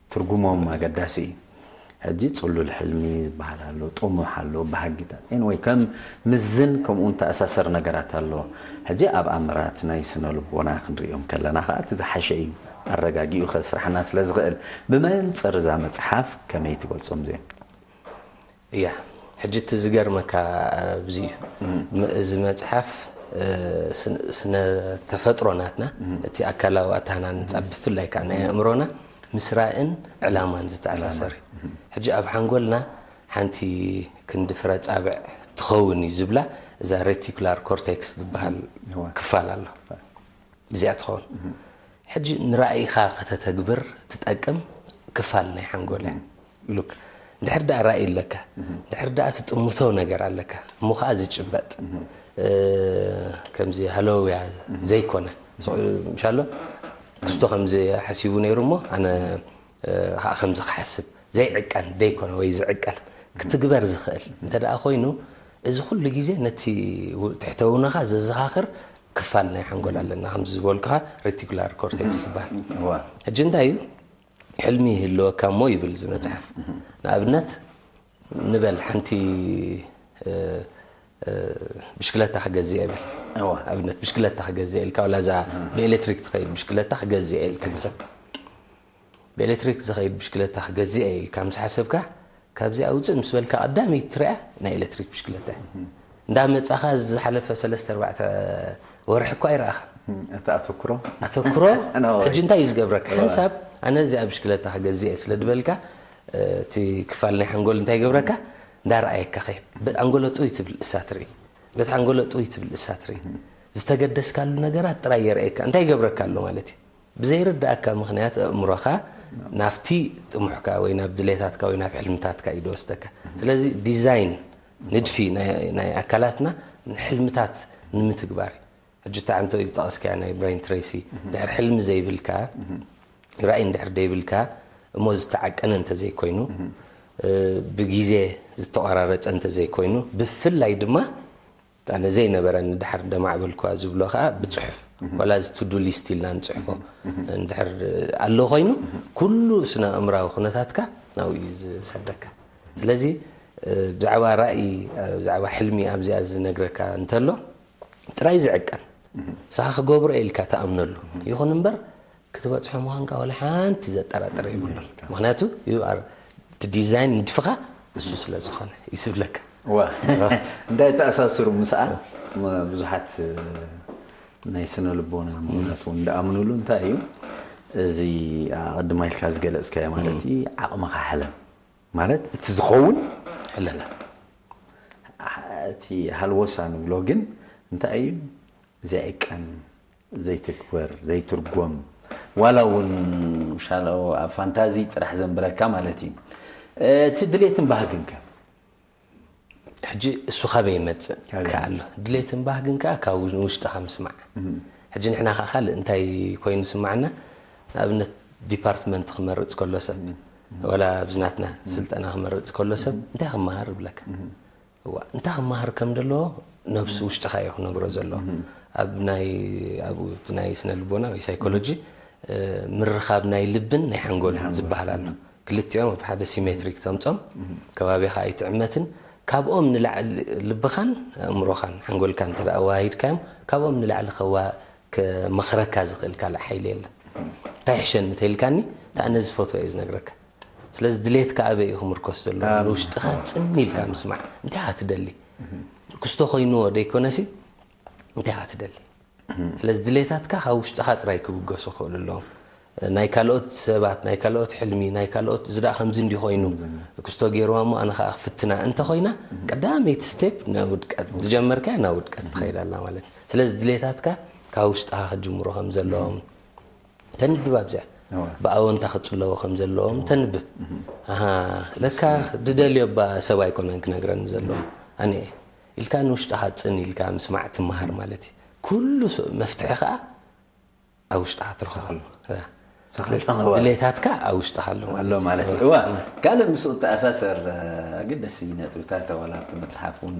ክትትርጉሞም ኣገዳሲ እዩ። ሕጂ ጽሉል ሕልሚ ዝበሃል ኣሎ፣ ጥሙሕ ኣሎ፣ ባህጊታት። ኤንወይ ከም ምዝን ከምኡ እተኣሳሰር ነገራት ኣሎ። ሕጂ ኣብ ኣምራት ናይ ስነ ልቦና ክንርእዮም ከለና ከኣ እቲ ዝሓሸ እዩ። ኣረጋጊኡ ከስርሓና ስለ ዝኽእል፣ ብመንጽር እዛ መጽሓፍ ከመይ ትገልጾም እዚኦም? እያ፣ ሕጂ እቲ ዝገርመካ ኣብዚ እዩ። ም- እዚ መጽሓፍ ስነ ተፈጥሮ ናትና፣ እቲ ኣካላዊ ኣተሃናንጻ ብፍላይ ከዓ ናይ ኣእምሮና ምስ ራእን ዕላማን ዝተኣሳሰር እዩ። ሕጂ ኣብ ሓንጎልና ሓንቲ ክንዲ ፍረ ጻብዕ ትኸውን እዩ ዝብላ እዛ ሬቲኩላር ኮርቴክስ ዝበሃል ክፋል ኣሎ። እዚኣ ትኸውን። ሕጂ ንራእይኻ ከተተግብር ትጠቅም ክፋል ናይ ሓንጎል እያ። ሉክ፣ ድሕር ደኣ ራእይ ኣለካ፣ ድሕር ደኣ ትጥምቶ ነገር ኣለካ፣ እሞ ኸዓ ዝጭበጥ። ከምዚ ሃለውያ ዘይኮነ ምሻሎ ክስቶ ከምዚ ሓሲቡ ነይሩ እሞ ኣነ ከዓ ከምዚ ክሓስብ ዘይዕቀን ደይኮነ ወይ ዝዕቀን ክትግበር ዝኽእል እንተ ደኣ ኮይኑ፣ እዚ ኩሉ ግዜ ነቲ ትሕተውነኻ ዘዘኻኽር ክፋል ናይ ሓንጎል ኣለና። ከምዚ ዝበልኩኻ ሬቲኩላር ኮርቴክስ ዝበሃል። ሕጂ እንታይ እዩ? ሕልሚ ይህልወካ እሞ ይብል እዚ መጽሓፍ። ንኣብነት ንበል ሓንቲ ብሽክለታ ክገዝእ ይብል። ኣብነት ብሽክለታ ክገዝእ ኢልካ፣ ዋላ እዛ ብኤሌክትሪክ ትኸይድ ብሽክለታ ክገዝእ ኢልካ ሕሰብ። ብኤሌክትሪክ ዝኸይድ ብሽክለታ ክገዝእ ኢልካ ምስ ሓሰብካ፣ ካብዚኣ ውፅእ ምስ በልካ ቀዳመይቲ ትሪኣ ናይ ኤሌክትሪክ ብሽክለታ እያ። እንዳ መጻኻ ዝሓለፈ ሰለስተ ኣርባዕተ ወርሒ እኳ ኣይረኣኻ። እቲ ኣተኩሮ ኣተኩሮ ሕጂ እንታይ እዩ ዝገብረካ? ሓንሳብ ኣነ እዚኣ ብሽክለታ ክገዝእ እየ ስለ ዝበልካ፣ እቲ ክፋል ናይ ሓንጎል እንታይ ይገብረካ? እንዳረኣየካ ኸይድ። ኣንጎሎ ጥውይ ትብል እሳ ትርኢ። በቲ ኣንጎሎ ጥውይ ትብል እሳ ትርኢ። ዝተገደስካሉ ነገራት ጥራይ የርእየካ። እንታይ ይገብረካ ኣሎ ማለት እዩ? ብዘይርዳእካ ምኽንያት ኣእምሮኻ ናብቲ ጥሙሕካ ወይ ናብ ድሌታትካ ወይ ናብ ሕልምታትካ እዩ ዝወስደካ። ስለዚ ዲዛይን፣ ንድፊ ናይ ኣካላትና ንሕልምታት ንምትግባር እዩ። ሕጂ እታ ዓንቶ ዝጠቐስካያ ናይ ብሬን ትሬሲ ድሕር ሕልሚ ዘይብልካ፣ ራእይ እንድሕር ዘይብልካ፣ እሞ ዝተዓቀነ እንተዘይኮይኑ፣ ብግዜ ዝተቆራረፀ እንተዘይኮይኑ፣ ብፍላይ ድማ ኣነ ዘይነበረኒ ድሓር ደማዕበልኳ ዝብሎ ከዓ ብፅሑፍ፣ ዋላ እዚ ቱዱ ሊስት ኢልና ንፅሕፎ እንድሕር ኣሎ ኮይኑ፣ ኩሉ ስነ ኣእምራዊ ኩነታትካ ናብኡ እዩ ዝሰደካ። ስለዚ ብዛዕባ ራእይ፣ ብዛዕባ ሕልሚ ኣብዚኣ ዝነግረካ እንተሎ ጥራይ ዝዕቀን፣ ንስኻ ክገብሮ ኢልካ ትኣምነሉ። ይኹን እምበር ክትበፅሖ ምዃንካ ዋላ ሓንቲ ዘጠራጥር የብሉን። ምክንያቱ you are እቲ ዲዛይን ንድፍኻ እሱ ስለ ዝኾነ እዩ ዝብለካ። ዋ እንታይ ተኣሳስሩ ምስኣ ብዙሓት ናይ ስነ ልቦና ምሁራት እውን እንዳኣምኑሉ እንታይ እዩ እዚ ኣቐድማ ኢልካ ዝገለጽካዮ ማለት እዩ ዓቕምኻ ሕለም ማለት እቲ ዝኸውን ሕለላ እቲ ሃልወሳ ንብሎ ግን እንታይ እዩ ዘይዕቀን ዘይትግበር ዘይትርጎም ዋላ እውን ሻለው ኣብ ፋንታዚ ጥራሕ ዘንብረካ ማለት እዩ እቲ ድሌትን ባህግን ከ ሕጂ እሱ ካበይ ይመፅእ ከኣሎ ድሌትን ባህግን ከዓ ካብ ንውሽጥኻ ምስማዕ ሕጂ ንሕና ከዓ ካልእ እንታይ ኮይኑ ስማዕና ንኣብነት ዲፓርትመንት ክመርፅ ከሎ ሰብ ወላ ኣብዚ ናትና ስልጠና ክመርፅ ከሎ ሰብ እንታይ ክመሃር ይብለካ እዋ እንታይ ክመሃር ከም ዘለዎ ነብሱ ውሽጥኻ እዩ ክነግሮ ዘሎ ኣብ ናይ ኣብኡ እቲ ናይ ስነ ልቦና ወይ ሳይኮሎጂ ምርኻብ ናይ ልብን ናይ ሓንጎልን ዝበሃል ኣሎ ክልቲኦም ኣብ ሓደ ሲሜትሪክ ተምፆም ከባቢኻ ኣይትዕመትን ካብኦም ንላዕሊ ልብኻን ኣእምሮኻን ሓንጎልካን እንተ ኣዋሂድካዮም ካብኦም ንላዕሊ ከዋ ክመኽረካ ዝኽእል ካልእ ሓይሊ የለን እንታይ ሕሸኒ ተልካኒ ተኣነ ዝፈትዎ እየ ዝነግረካ ስለዚ ድሌትካ ኣበይ እዩ ክምርኮስ ዘሎ ንውሽጥኻ ፅን ኢልካ ምስማዕ እንታይ ኢኻ ትደሊ ክስቶ ኮይንዎ ደይኮነሲ እንታይ ኢኻ ትደሊ ስለዚ ድሌታትካ ካብ ውሽጥኻ ጥራይ ክብገሱ ክኽእሉ ኣለዎም ናይ ካልኦት ሰባት ናይ ካልኦት ሕልሚ ናይ ካልኦት እዚ ደኣ ከምዚ እንዲ ኮይኑ ክስቶ ገይርዋ እሞ ኣነ ከዓ ክፍትና እንተኮይና ቀዳመይቲ ስቴፕ ንውድቀት ዝጀመርካያ ናብ ውድቀት ትኸይድ ኣላ ማለት እዩ ስለዚ ድሌታትካ ካብ ውሽጥኻ ክጅምሩ ከም ዘለዎም ተንብብ ኣብዚኣ ብኣወንታ ክፅለዎ ከም ዘለዎም ተንብብ ኣሃ ለካ ድደልዮ ባ ሰብ ኣይኮነን ክነግረኒ ዘለዎ ኣነ ኢልካ ንውሽጥኻ ፅን ኢልካ ምስማዕ ትምሃር ማለት እዩ ኩሉ መፍትሒ ከዓ ኣብ ውሽጥኻ ትረኽቦ ድሌታትካ ኣብ ውሽጥኻ ኣሎ ኣሎ ማለት እዩ እዋ ካልእ ምስኡ ተኣሳሰር ኣገደሲ ነጥብታት ዋላ ኣብቲ መፅሓፍ እውን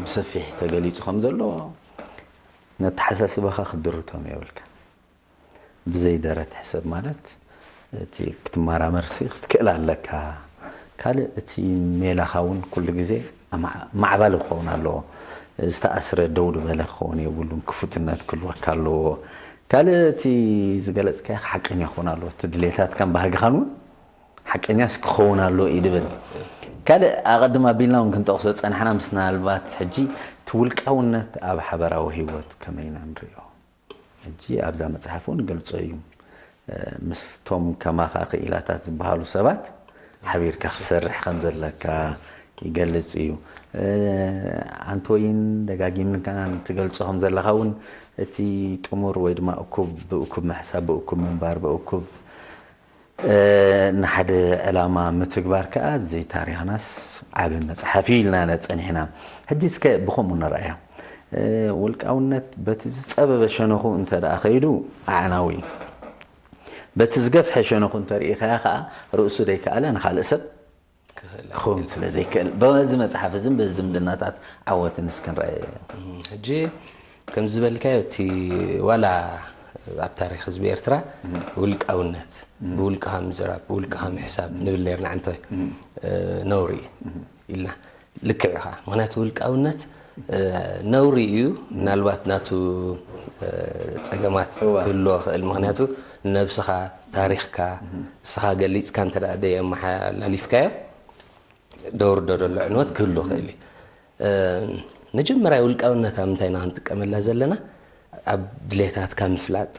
ብሰፊሕ ተገሊፁ ከም ዘሎ ነተሓሳስባኻ ክትድርቶም የብልካ ብዘይ ደረት ሕሰብ ማለት እቲ ክትመራመርሲ ክትክእል ኣለካ ካልእ እቲ ሜላኻ እውን ኩሉ ግዜ ማዕባል ክኸውን ኣለዎ ዝተኣስረ ደው ዝበለ ክኸውን የብሉን ክፉትነት ክህልወካ ኣለዎ ካልእ እቲ ዝገለፅካዮ ሓቀኛ ክኸውን ኣለዎ እቲ ድሌታትካን ባህግኻን እውን ሓቀኛስ ክኸውን ኣለዎ እዩ ድብል ካልእ ኣቐድም ኣቢልና እውን ክንጠቕሶ ዝፀናሕና ምስ ናልባት ሕጂ እቲ ውልቃውነት ኣብ ሓበራዊ ህይወት ከመይ ኢና ንሪኦ ሕጂ ኣብዛ መፅሓፍ እውን ገልፆ እዩ ምስቶም ከማኻ ክኢላታት ዝበሃሉ ሰባት ሓቢርካ ክትሰርሕ ከም ዘለካ ይገልጽ እዩ። ኣንቶይን ደጋጊምካ ትገልጾ ከም ዘለኻ እውን እቲ ጥሙር ወይ ድማ እኩብ ብእኩብ ምሕሳብ ብእኩብ ምንባር ብእኩብ ንሓደ ዕላማ ምትግባር ከኣ እዚ ታሪኽናስ ዓቢ መጽሓፍ እዩ ኢልና ጸኒሕና። ሕጂ እስከ ብኸምኡ ንርኣያ። ውልቃውነት በቲ ዝጸበበ ሸነኹ እንተ ደኣ ኸይዱ ኣዕናዊ እዩ። በቲ ዝገፍሐ ሸነኹ እንተ ርኢኻያ ከኣ ርእሱ ደይከኣለ ንኻልእ ሰብ ክኸውን ስለ ዘይክእል በዚ መጽሓፍ እዝን በዚ ዝምድናታት ዓወትን እስክንረኣየ። ሕጂ ከም ዝበልካዮ እቲ ዋላ ኣብ ታሪክ ህዝቢ ኤርትራ ውልቃውነት ብውልቅኻ ምዝራብ ብውልቅኻ ምሕሳብ ንብል ነርና ዓንተ ነውሪ እዩ ኢልና ልክዕ ኢኻ ምክንያቱ ውልቃውነት ነውሪ እዩ ምናልባት ናቱ ፀገማት ክህልዎ ክእል ምክንያቱ ንነብስኻ ታሪክካ እስኻ ገሊፅካ እንተ ደየመሓላሊፍካዮ ደውርዶ ዘሎ ዕንወት ክህሉ ይኽእል እዩ። መጀመርያ ውልቃውነት ኣብ ምንታይ ኢና ክንጥቀመላ ዘለና? ኣብ ድሌታትካ ምፍላጥ።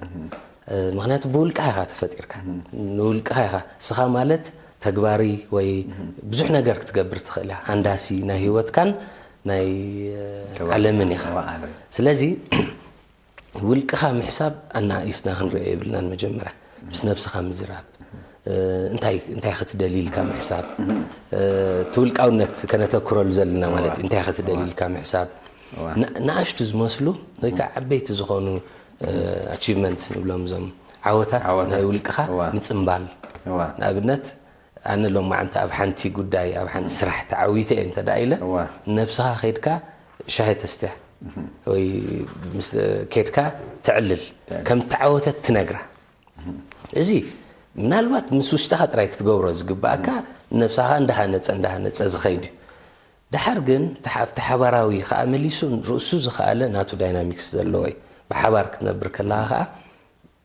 ምክንያቱ ብውልቃ ኢኻ ተፈጢርካ። ንውልቃ ኢኻ ስኻ ማለት ተግባሪ ወይ ብዙሕ ነገር ክትገብር ትኽእል ኢኻ። ሃንዳሲ ናይ ህይወትካን ናይ ዓለምን ኢኻ። ስለዚ ውልቅኻ ምሕሳብ ኣናእስና ክንሪኦ የብልናን መጀመርያ ምስ ነብስኻ ምዝራብ እንታይ እንታይ ክትደሊ ኢልካ ምሕሳብ እቲ ውልቃውነት ከነተኩረሉ ዘለና ማለት እዩ እንታይ ክትደሊ ኢልካ ምሕሳብ ንኣሽቱ ዝመስሉ ወይ ከዓ ዓበይቲ ዝኾኑ achievements ንብሎም እዞም ዓወታት ናይ ውልቅኻ ምፅምባል ንኣብነት ኣነ ሎማዓንቲ ኣብ ሓንቲ ጉዳይ ኣብ ሓንቲ ስራሕ ተዓዊተ እየ እንተ ኢለ ነብስኻ ከይድካ ሻሂ ተስትያ ወይ ምስ ከድካ ተዕልል ከም ተዓወተት ትነግራ እዚ ምናልባት ምስ ውሽጥኻ ጥራይ ክትገብሮ ዝግባኣካ ነብስኻ እንዳሃነፀ እንዳሃነፀ ዝኸይድ እዩ ድሓር ግን ኣብቲ ሓባራዊ ከዓ መሊሱ ርእሱ ዝኸኣለ ናቱ ዳይናሚክስ ዘለዎ እዩ ብሓባር ክትነብር ከለኻ ከዓ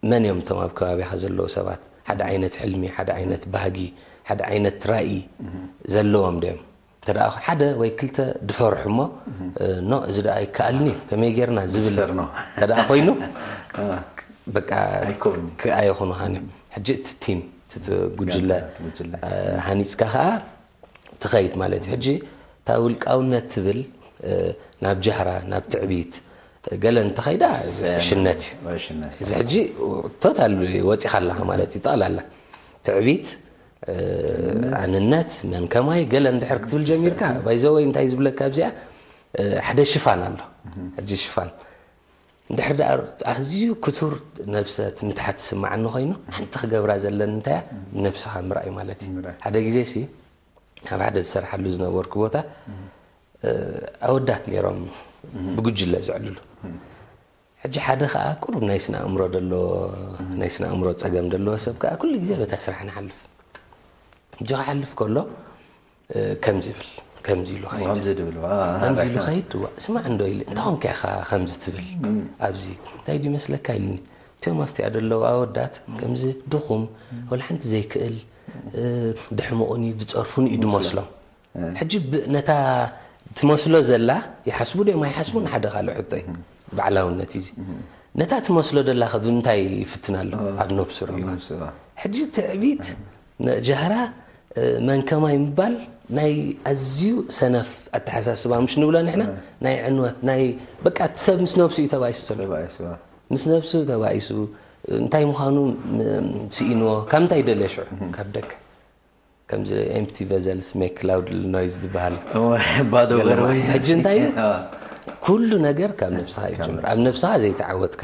መን እዮም እቶም ኣብ ከባቢኻ ዘለዉ ሰባት ሓደ ዓይነት ሕልሚ ሓደ ዓይነት ባህጊ ሓደ ዓይነት ራኢ ዘለዎም ድዮም እንተ ሓደ ወይ ክልተ ድፈርሑ እሞ ኖ እዚ ደኣ ኣይከኣልን እዩ ከመይ ጌርና ዝብል እንተ ኮይኑ በቃ ኣይኮኑኻን እዮም ሕጂ እቲ ቲም እቲ ጉጅለ ሃኒፅካ ከዓ ትኸይድ ማለት እዩ ሕጂ እታ ውልቃውነት ትብል ናብ ጃህራ ናብ ትዕቢት ገለ እንተኸይዳ ሽነት እዩ እዚ ሕጂ ቶታል ወፂኻ ኣለኻ ማለት እዩ ጠቕላላ ትዕቢት ኣንነት መን ከማይ ገለ እንድሕር ክትብል ጀሚርካ ባይዘወይ እንታይ ዝብለካ ኣብዚኣ ሓደ ሽፋን ኣሎ ሕጂ ሽፋን እንድሕር ደኣ ኣዝዩ ክቱር ነብሰ ምትሓት ዝስምዓኒ ኮይኑ ሓንቲ ክገብራ ዘለኒ እንታይ እያ ነብስኻ ምርኣይ ማለት እዩ ሓደ ግዜ ሲ ኣብ ሓደ ዝሰርሓሉ ዝነበርኩ ቦታ ኣወዳት ነይሮም ብጉጅለ ዘዕልሉ ሕጂ ሓደ ከዓ ቁሩብ ናይ ስነ ኣእምሮ ደሎ ናይ ስነ ኣእምሮ ፀገም ደለዎ ሰብ ከዓ ኩሉ ግዜ በታ ስራሕ ንሓልፍ ሕጂ ክሓልፍ ከሎ ከምዚ ብል ከምዚ ኢሉ ኸይድ ከምዚ ድብል ከምዚ ኢሉ ኸይድ ስማዕ እንዶ ኢለ እንታይ ኾንካ ኢኻ ከምዚ ትብል ኣብዚ እንታይ ድዩ መስለካ ኢልኒ እቲኦም ኣብቲኣ ደለዉ ኣወዳት ከምዚ ድኹም ወላ ሓንቲ ዘይክእል ድሕምቑን እዩ ድፀርፉን እዩ ድመስሎም ሕጂ ነታ ትመስሎ ዘላ ይሓስቡ ድዮም ኣይሓስቡን ሓደ ካልእ ሕቶ እዩ ባዕላውነት እዩ ነታ ትመስሎ ደላ ከ ብምንታይ ይፍትን ኣሎ ኣብ ነብሱ ርእይዋ ሕጂ ትዕቢት ጃህራ መን ከማይ ምባል ናይ ኣዝዩ ሰነፍ ኣተሓሳስባ ምሽ ንብሎ ንሕና ናይ ዕንወት ናይ በቃ እቲ ሰብ ምስ ነብሱ እዩ ተባኢሱ ዘሎ ምስ ነብሱ ተባኢሱ እንታይ ምዃኑ ስኢንዎ ካብ ምንታይ ይደልየ ሽዑ ካብ ደገ ከምዚ empty vessels make loud noise ዝበሃል ባዶ በርወይ ሕጂ እንታይ እዩ ኩሉ ነገር ካብ ነብስኻ ይጀምር ኣብ ነብስኻ ዘይተዓወትካ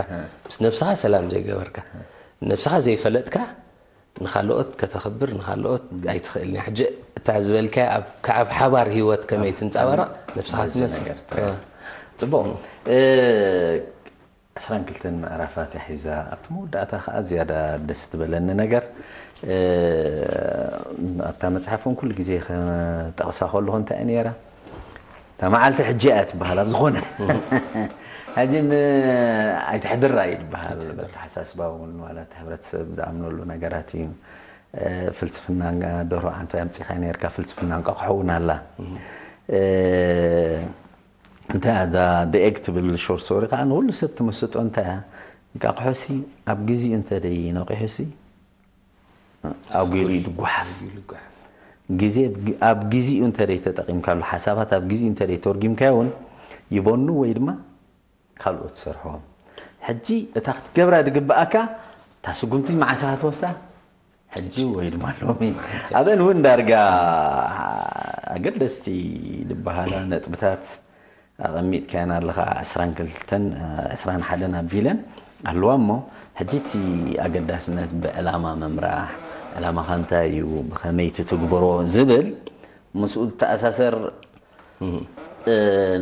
ምስ ነብስኻ ሰላም ዘይገበርካ ነብስኻ ዘይፈለጥካ ንኻልኦት ከተኽብር ንኻልኦት ኣይትኽእልን ሕጂ እታ ዝበልካያ ኣብ ሓባር ህይወት ከመይ ትንፃባረቕ ነብስኻ ትመስል ፅቡቕ ዕስራን ክልተን ምዕራፋት እያ ሒዛ ኣብቲ መወዳእታ ከዓ ዝያዳ ደስ ትበለኒ ነገር ኣብታ መፅሓፍ እውን ኩሉ ግዜ ክጠቕሳ ከለኹ እንታይ ነይራ እታ መዓልቲ ሕጂ እያ ትበሃል ኣብ ዝኾነ ሕጂ ኣይትሕድራ እዩ ዝበሃል ኣተሓሳስባ እውን ማለት ሕብረተሰብ ዝኣምነሉ ነገራት እዩ ፍልስፍና ደሮ ዓንቶ ኣምፂኻ ነርካ ፍልስፍና እንቋቑሖ እውን ኣላ እንታይ እዛ the egg ትብል short story ከዓ ንኩሉ ሰብ ትምስጦ እንታይ እያ እንቃቑሖሲ ኣብ ግዚኡ እንተ ደይ ነቂሑሲ ኣጉሉ እዩ ዝጓሓፍ። ግዜ ኣብ ግ- ኣብ ግዜኡ እንተደይ ተጠቂምካሉ፣ ሓሳባት ኣብ ግዜኡ እንተደይ ተርጊምካዮ እውን ይበኑ ወይ ድማ ካልኦት ትሰርሕዎም። ሕጂ እታ ክትገብራ ዝግብኣካ እታ ስጉምቲ መዓስ ኢኻ ትወስዳ? ሕጂ ወይ ድማ ሎሚ። ኣብአን እውን ዳርጋ ኣገደስቲ ዝበሃላ ነጥብታት ኣቐሚጥካየን ኣለኻ። ዕስራን ክልተን ዕስራን ሓደን ኣቢለን ኣለዋ እሞ፣ ሕጂ እቲ ኣገዳስነት ብዕላማ ምምራሕ፣ ዕላማኻ እንታይ እዩ፣ ብኸመይ ትትግብሮ ዝብል ምስኡ ዝተኣሳሰር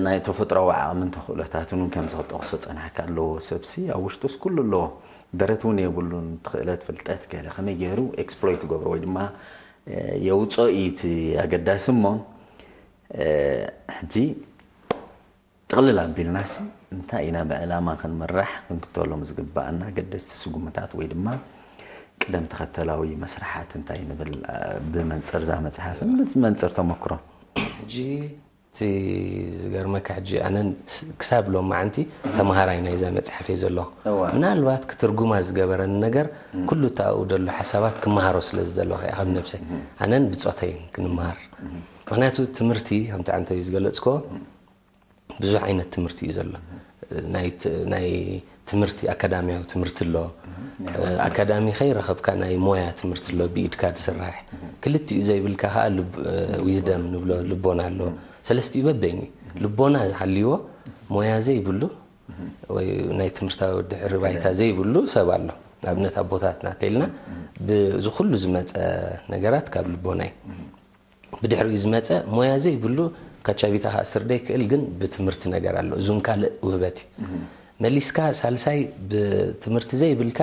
ናይ ተፈጥሮዊ ዓቕምን ተኽእሎታትን እውን ከምዚ ክጠቕሶ ጸናሕካ ኣለዎ። ሰብሲ ኣብ ውሽጡስ ኩሉ ኣለዎ፣ ደረት እውን የብሉን። እቲ ክእለት፣ ፍልጠት ገለ ከመይ ገይሩ ኤክስፕሎይት ገብሮ ወይ ድማ የውፅኦ እዩ እቲ ኣገዳሲ እሞ፣ ሕጂ ጥቕልል ኣቢልናሲ እንታይ ኢና ብዕላማ ክንምራሕ ክንክተሎም ዝግባኣና ኣገደስቲ ስጉምታት ወይ ድማ ቅደም ተኸተላዊ መስርሓት እንታይ ንብል? ብመንፅር እዛ መፅሓፍን ብመንፅር ተመክሮ። ሕጂ እቲ ዝገርመካ ሕጂ ኣነን ክሳብ ሎማዓንቲ ተምሃራይ ናይዛ መፅሓፍ እየ ዘለኹ። ምናልባት ክትርጉማ ዝገበረኒ ነገር ኩሉ እቲ ኣብኡ ዘሎ ሓሳባት ክመሃሮ ስለ ዝደለኹ እየ ካብ ነብሰይ። ኣነን ብፆተይን ክንመሃር። ምክንያቱ ትምህርቲ ከምቲ ዓንተ ዝገለፅኮ ብዙሕ ዓይነት ትምህርቲ እዩ ዘሎ። ናይ ትምህርቲ ኣካዳሚያዊ ትምህርቲ ኣሎ። ኣካዳሚ ከይረኸብካ ናይ ሞያ ትምህርቲ ኣሎ ብኢድካ ዝስራሕ። ክልቲኡ ዘይብልካ ከዓ ዊዝደም ንብሎ ልቦና ኣሎ። ሰለስቲኡ በበይኑ እዩ። ልቦና ዝሃልይዎ ሞያ ዘይብሉ ወይ ናይ ትምህርታዊ ድሕሪ ባይታ ዘይብሉ ሰብ ኣሎ። ኣብነት ኣቦታትና ተልና ብዚ ኩሉ ዝመፀ ነገራት ካብ ልቦና እዩ። ብድሕሪኡ ዝመፀ ሞያ ዘይብሉ ካቻቢታ ክኣስር ደይክእል ግን ብትምህርቲ ነገር ኣሎ። እዙን ካልእ ውህበት እዩ። መሊስካ ሳልሳይ ብትምህርቲ ዘይብልካ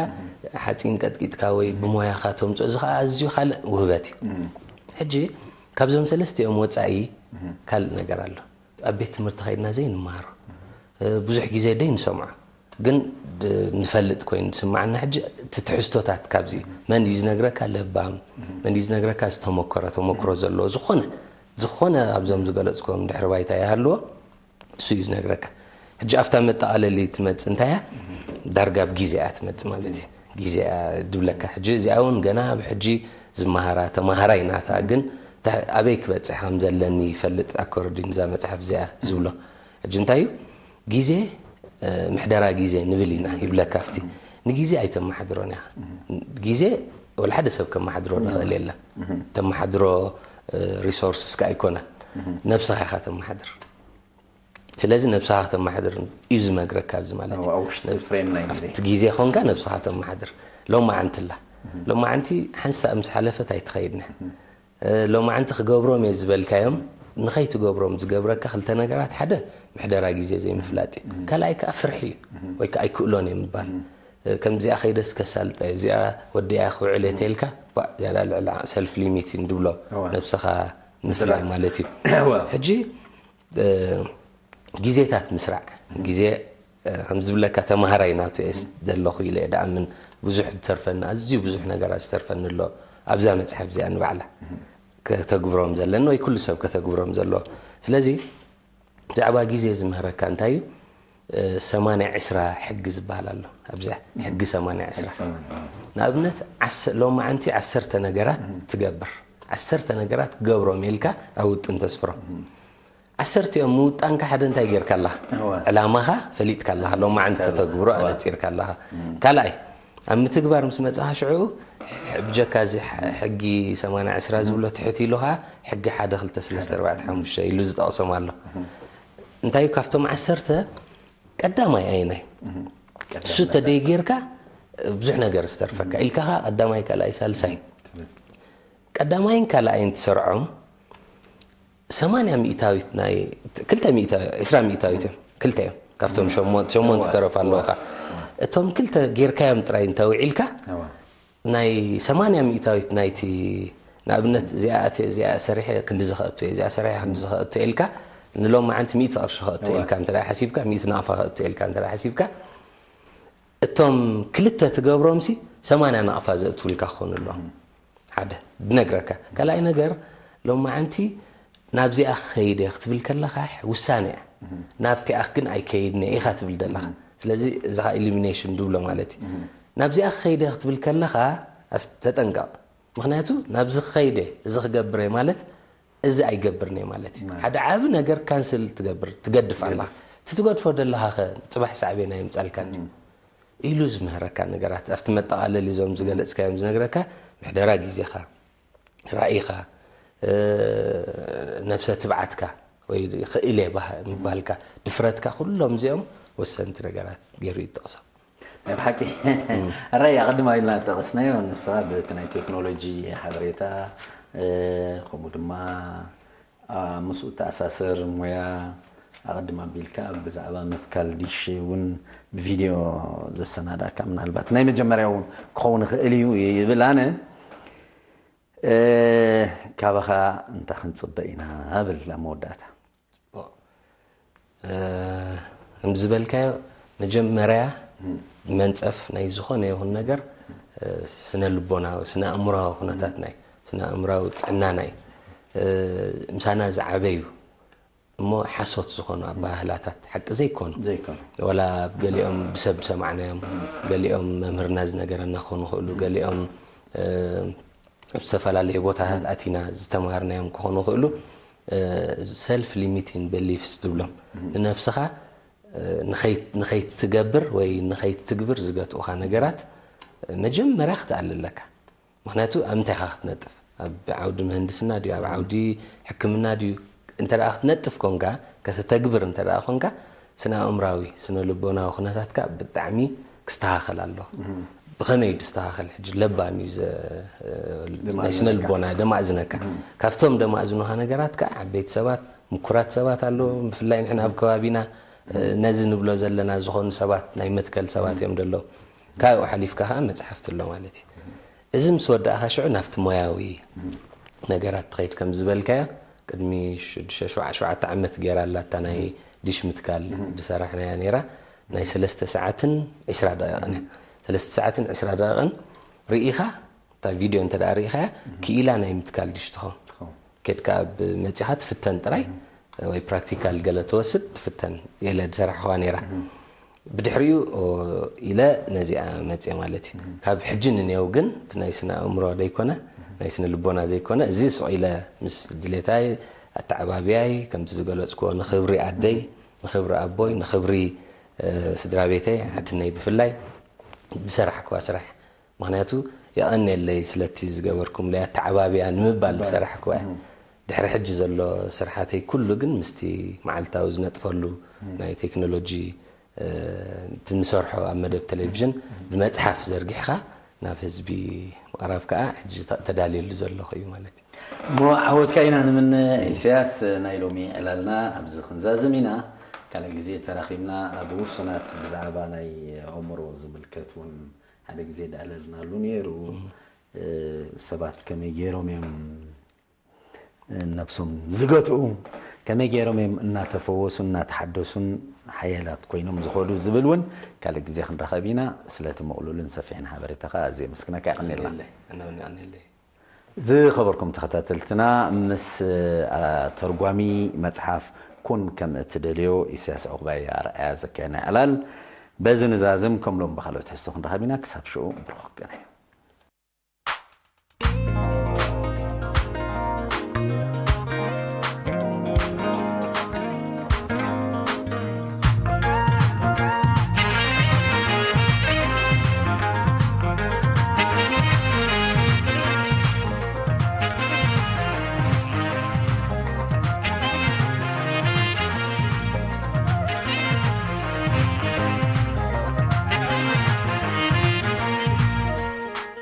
ሓፂን ቀጥቂጥካ ወይ ብሞያኻ ተምፅኦ እዚ ከዓ ኣዝዩ ካልእ ውህበት እዩ። ሕጂ ካብዞም ሰለስቲኦም ወፃኢ ካልእ ነገር ኣሎ። ኣብ ቤት ትምህርቲ ከይድና ዘይንመሃሮ ብዙሕ ግዜ ደይ ንሰምዖ ግን ንፈልጥ ኮይኑ ዝስማዓና ሕጂ እቲ ትሕዝቶታት ካብዚ መን እዩ ዝነግረካ ለባም መን እዩ ዝነግረካ ዝተመኮረ ተመክሮ ዘለዎ ዝኾነ ዝኾነ ኣብዞም ዝገለፅኮም ድሕሪ ባይታ ይሃልዎ እሱ እዩ ዝነግረካ። ሕጂ ኣብታ መጠቓለሊ ትመፅ እንታይ እያ ዳርጋ ኣብ ግዜ እያ ትመፅ ማለት እዩ። ግዜ እያ ድብለካ ሕጂ እዚኣ እውን ገና ኣብ ሕጂ ዝመሃራ ተማሃራይ ናታ ግን ኣበይ ክበፅሕ ከም ዘለኒ ይፈልጥ ኣኮርዲን እዛ መፅሓፍ እዚኣ ዝብሎ ሕጂ እንታይ እዩ ግዜ ምሕደራ ግዜ ንብል ኢና ይብለካ ኣብቲ ንግዜ ኣይተመሓድሮን ኢኻ ግዜ ወላ ሓደ ሰብ ከመሓድሮ ዝኽእል የለን ተመሓድሮ ሪሶርስስ ከ ኣይኮነን ነብስኻ ኢኻ ተመሓድር ስለዚ ነብስኻ ከተመሓድር እዩ ዝመግረካ ኣብዚ ማለት እዩ ኣብቲ ግዜ ኮንካ ነብስኻ ተመሓድር ሎማዓንቲ ላ ሎማዓንቲ ሓንሳእ ምስ ሓለፈት ኣይትኸይድና ሎማዓንቲ ክገብሮም እየ ዝበልካዮም ንኸይትገብሮም ዝገብረካ ክልተ ነገራት ሓደ ምሕደራ ግዜ ዘይምፍላጥ እዩ ካልኣይ ከዓ ፍርሒ እዩ ወይ ከዓ ኣይክእሎን እየ ምባል ከምዚኣ ከይደስ ከሳልጠ እዚኣ ወዲያ ክውዕል እየ ተልካ ዝያዳ ልዕሊ ሰልፍ ሊሚት ንድብሎ ነብስኻ ምፍላይ ማለት እዩ ሕጂ ግዜታት ምስራዕ ግዜ ከም ዝብለካ ተማሃራይ ናቱ እየ ዘለኹ ኢለ እየ ደኣምን ብዙሕ ዝተርፈኒ ኣዝዩ ብዙሕ ነገራት ዝተርፈኒ ኣሎ ኣብዛ መፅሓፍ እዚኣ ንባዕላ ከተግብሮም ዘለኒ ወይ ኩሉ ሰብ ከተግብሮም ዘለዎ ስለዚ ብዛዕባ ግዜ ዝምህረካ እንታይ እዩ ሰማንያ ዕስራ ሕጊ ዝበሃል ኣሎ ኣብዚኣ ሕጊ ሰማንያ ዕስራ ንኣብነት ሎማዓንቲ ዓሰርተ ነገራት ትገብር ዓሰርተ ነገራት ክገብሮም ኢልካ ኣብ ውጥን ተስፍሮም ዓሰርቲኦም ምውጣንካ ሓደ እንታይ ጌርካ ኣለኻ ዕላማኻ ፈሊጥካ ኣለኻ ሎማዓንቲ ተተግብሮ ኣነፂርካ ኣለኻ ካልኣይ ኣብ ምትግባር ምስ መፅኻ ሽዑ ብጀካ እዚ ሕጊ ሰማንያ ዕስራ ዝብሎ ትሕት ኢሉ ከዓ ሕጊ ሓደ ክልተ ሰለስተ ኣርባዕተ ሓሙሽተ ኢሉ ዝጠቕሶም ኣሎ እንታይ ካብቶም ዓሰርተ ቀዳማይ ኣይናይ እሱ ተደይ ጌርካ ብዙሕ ነገር ዝተርፈካ ኢልካ ከዓ ቀዳማይ ካልኣይ ሳልሳይ ቀዳማይን ካልኣይን ትሰርዖም ሰማንያ ሚእታዊት ናይ ክልተ ሚእታዊ- ዕስራ ሚእታዊት እዮም ክልተ እዮም ካብቶም ሸሞንተ ሸሞንተ ተረፍ ኣለውካ እቶም ክልተ ጌርካዮም ጥራይ እንተውዒልካ ናይ ሰማንያ ሚእታዊት ናይቲ ንኣብነት እዚኣ ኣትየ እዚኣ ሰሪሐ ክንዲ ዝኸእቶ እየ እዚኣ ሰሪሐ ክንዲ ዝኸእቶ ኢልካ ንሎም መዓንቲ ሚእቲ ቅርሺ ከእቶ ኢልካ እንተ ሓሲብካ ሚእቲ ናቕፋ ከእቶ ኢልካ እንተ ሓሲብካ እቶም ክልተ ትገብሮምሲ ሰማንያ ናቕፋ ዘእትውልካ ክኾኑ ኣለዎም ሓደ ድነግረካ ካልኣይ ነገር ሎማዓንቲ ናብዚኣ ክኸይደ ክትብል ከለኻ ውሳነ እያ ናብቲኣ ግን ኣይከይድነ ኢኻ ትብል ዘለኻ ስለዚ እዚኻ ኢሊሚኔሽን ድብሎ ማለት እዩ ናብዚኣ ክኸይደ ክትብል ከለኻ ኣስ- ተጠንቀቕ ምኽንያቱ ናብዚ ክኸይደ፣ እዚ ክገብረ ማለት እዚ ኣይገብርን እየ ማለት እዩ። ሓደ ዓቢ ነገር ካንስል ትገብር፣ ትገድፍ ኣላ። እቲ ትገድፎ ዘለኻ ኸ ጽባሕ ሳዕቤን ኣየምጻልካን ድዩ? ኢሉ ዝምህረካ ነገራት፣ ኣብቲ መጠቓለሊ እዞም ዝገለጽካዮም ዝነግረካ፣ ምሕደራ ግዜኻ፣ ራኢኻ፣ እ፣ ነብሰ ትብዓትካ ወይ ክእል እየ ባህ-፣ ምባልካ፣ ድፍረትካ፣ ኩሎም እዚኦም ወሰንቲ ነገራት ገይሩ ይጠቕሶም። ናይ ብሓቂ። ኣራይ ኣቐድማ ኢልና ጠቐስናዮ፣ ንሳ በቲ ናይ ቴክኖሎጂ ሓበሬታ፣ እ፣ ከምኡ ድማ፣ ኣ፣ ምስኡ ተኣሳሰር ሞያ፣ ኣቐድም ኣቢልካ ብዛዕባ ምትካል ዲሽ እውን ብቪድዮ ዘሰናዳእካ ምናልባት ናይ መጀመርያ እውን ክኸውን ይኽእል እዩ ይብል ኣነ። እ፣ ካባኻ እንታይ ክንጽበ ኢና? ብል ኣብ መወዳእታ። ጽቡቕ። እ፣ ከም ዝበልካዮ፣ መጀመርያ መንጸፍ ናይ ዝኾነ ይኹን ነገር፣ እ፣ ስነ ልቦናዊ፣ ስነ ኣእምሮዊ ኩነታት ናይ፣ ስነ ኣእምሮዊ ጥዕና ናይ፣ እ፣ ምሳና ዝዓበዩ እሞ ሓሶት ዝኾኑ ኣባህላታት ሓቂ ዘይኮኑ። ዘይኮኑ። ወላ ኣብ ገሊኦም ብሰብ ዝሰማዕናዮም፣ ገሊኦም መምህርና ዝነገረና ክኾኑ ይኽእሉ፣ ገሊኦም፣ እ፣ ኣብ ዝተፈላለየ ቦታታት ኣቲና ዝተምሃርናዮም ክኾኑ ይኽእሉ። እ፣ ሰልፍ ሊሚቲንግ ቤሊፍስ ዝብሎም፣ ንነብስኻ፣ እ፣ ንኸይ-፣ ንኸይትገብር ወይ ንኸይትትግብር ዝገትኡኻ ነገራት፣ እ፣ መጀመርያ ክትኣሊ ኣለካ። ምኽንያቱ ኣብ ምንታይ ኢኻ ክትነጥፍ? ኣብ ዓውዲ ምህንድስና ድዩ? ኣብ ዓውዲ ሕክምና ድዩ? እንተ ደኣ ክትነጥፍ ኮንካ፣ ከተተግብር እንተ ደኣ ኮንካ፣ ስነ ኣእምራዊ፣ ስነ ልቦናዊ ኩነታትካ ብጣዕሚ ክስተኻኸል ኣለዎ። ብኸመይ እዩ ዝስተኻኸል? ሕጂ ለባም እዩ ዘ-፣ ናይ ስነ ልቦና ደማእዝነካ። ካብቶም ደማእዝኑኻ ነገራት ከኣ ዓበይቲ ሰባት፣ ምኩራት ሰባት ኣለዉ። ብፍላይ ንሕና ኣብ ከባቢና፣ እ፣ ነዚ ንብሎ ዘለና ዝኾኑ ሰባት፣ ናይ መትከል ሰባት እዮም ዘለዉ። ካብኡ ሓሊፍካ ከኣ መጽሓፍቲ ኣሎ ማለት እዩ። እዚ ምስ ወዳእኻ ሽዑ ናብቲ ሞያዊ ነገራት ትኸይድ። ከም ዝበልካዮ፣ ቅድሚ ሽዱሽተ፣ ሸውዓ-፣ ሸውዓተ ዓመት ገይራ ኣላ እታ ናይ ዲሽ ምትካል ዝሰራሕናያ ነይራ። ናይ ሰለስተ ሰዓትን ዕስራ ደቂቕን እያ። ሰለስተ ሰዓትን ዕስራ ደቂቕን ርኢኻ፣ እታ ቪድዮ እንተ ደኣ ርኢኻያ፣ ክኢላ ናይ ምትካል ዲሽ ትኸውን። ትኸውን። ኬድካ ኣብ መጺኻ ትፍተን ጥራይ፣ ወይ ፕራክቲካል ገለ ትወስድ፣ ትፍተን። ኢለ ዝሰራሕኽዋ ነይራ። ብድሕሪኡ፣ ኦ፣ ኢለ ነዚኣ መጽየ ማለት እዩ። ካብ ሕጂ ንኔው ግን እቲ ናይ ስነ ኣእምሮ ዘይኮነ፣ ናይ ስነ ልቦና ዘይኮነ፣ እዚ ስቕ ኢለ ምስ ድሌታይ፣ ኣተዓባብያይ፣ ከምቲ ዝገለጽክዎ፣ ንኽብሪ ኣደይ፣ ንኽብሪ ኣቦይ፣ ንኽብሪ፣ እ፣ ስድራ ቤተይ፣ ሓትነይ ብፍላይ፣ ዝሰራሕክዋ ስራሕ። ምኽንያቱ፣ የቐንየለይ ስለቲ ዝገበርኩምለይ ኣተዓባብያ ንምባል ዝሰራሕክዋ እያ። ድሕሪ ሕጂ ዘሎ ስርሓተይ ኩሉ ግን ምስቲ መዓልታዊ ዝነጥፈሉ ናይ ቴክኖሎጂ፣ እ፣ እቲ ንሰርሖ ኣብ መደብ ቴሌቪዥን ብመጽሓፍ ዘርጊሕኻ ናብ ህዝቢ ምቕራብ ከኣ ሕጂ ተ-፣ ተዳልየሉ ዘለኹ እዩ ማለት እዩ። እሞ ዓወትካ ኢና ንምነ። ኢሳያስ፣ ናይ ሎሚ ዕላልና ኣብዚ ክንዛዝም ኢና። ካልእ ግዜ ተራኺብና ኣብ ውሱናት ብዛዕባ ናይ ኣእምሮ ዝምልከት እውን ሓደ ግዜ ዳዕለልናሉ ነይሩ። እ፣ ሰባት ከመይ ገይሮም እዮም፣ እ፣ ነብሶም ዝገትኡ፣ ከመይ ገይሮም እዮም እናተፈወሱን እናተሓደሱን ሓያላት ኮይኖም ዝኸዱ ዝብል እውን ካልእ ግዜ ክንራኸብ ኢና። ስለቲ ምቕሉልን ሰፊሕን ሓበሬታ ከዓ ኣዝየ የመስግነካ። የቐንየልና። የቐንየለይ፣ ኣነ እውን የቐንየለይ። ዝኸበርኩም ተኸታተልትና፣ ምስ፣ እ፣ ተርጓሚ መጽሓፍ ኩን ከም እትደልዮ ኢሳያስ ዑቕባይ ኣርኣያ ዘካየድና ዕላል በዚ ንዛዝም። ከም ሎም ብኻልኦት ትሕዝቶ ክንራኸብ ኢና። ክሳብ ሽዑ ብሩኽ ክንከውን።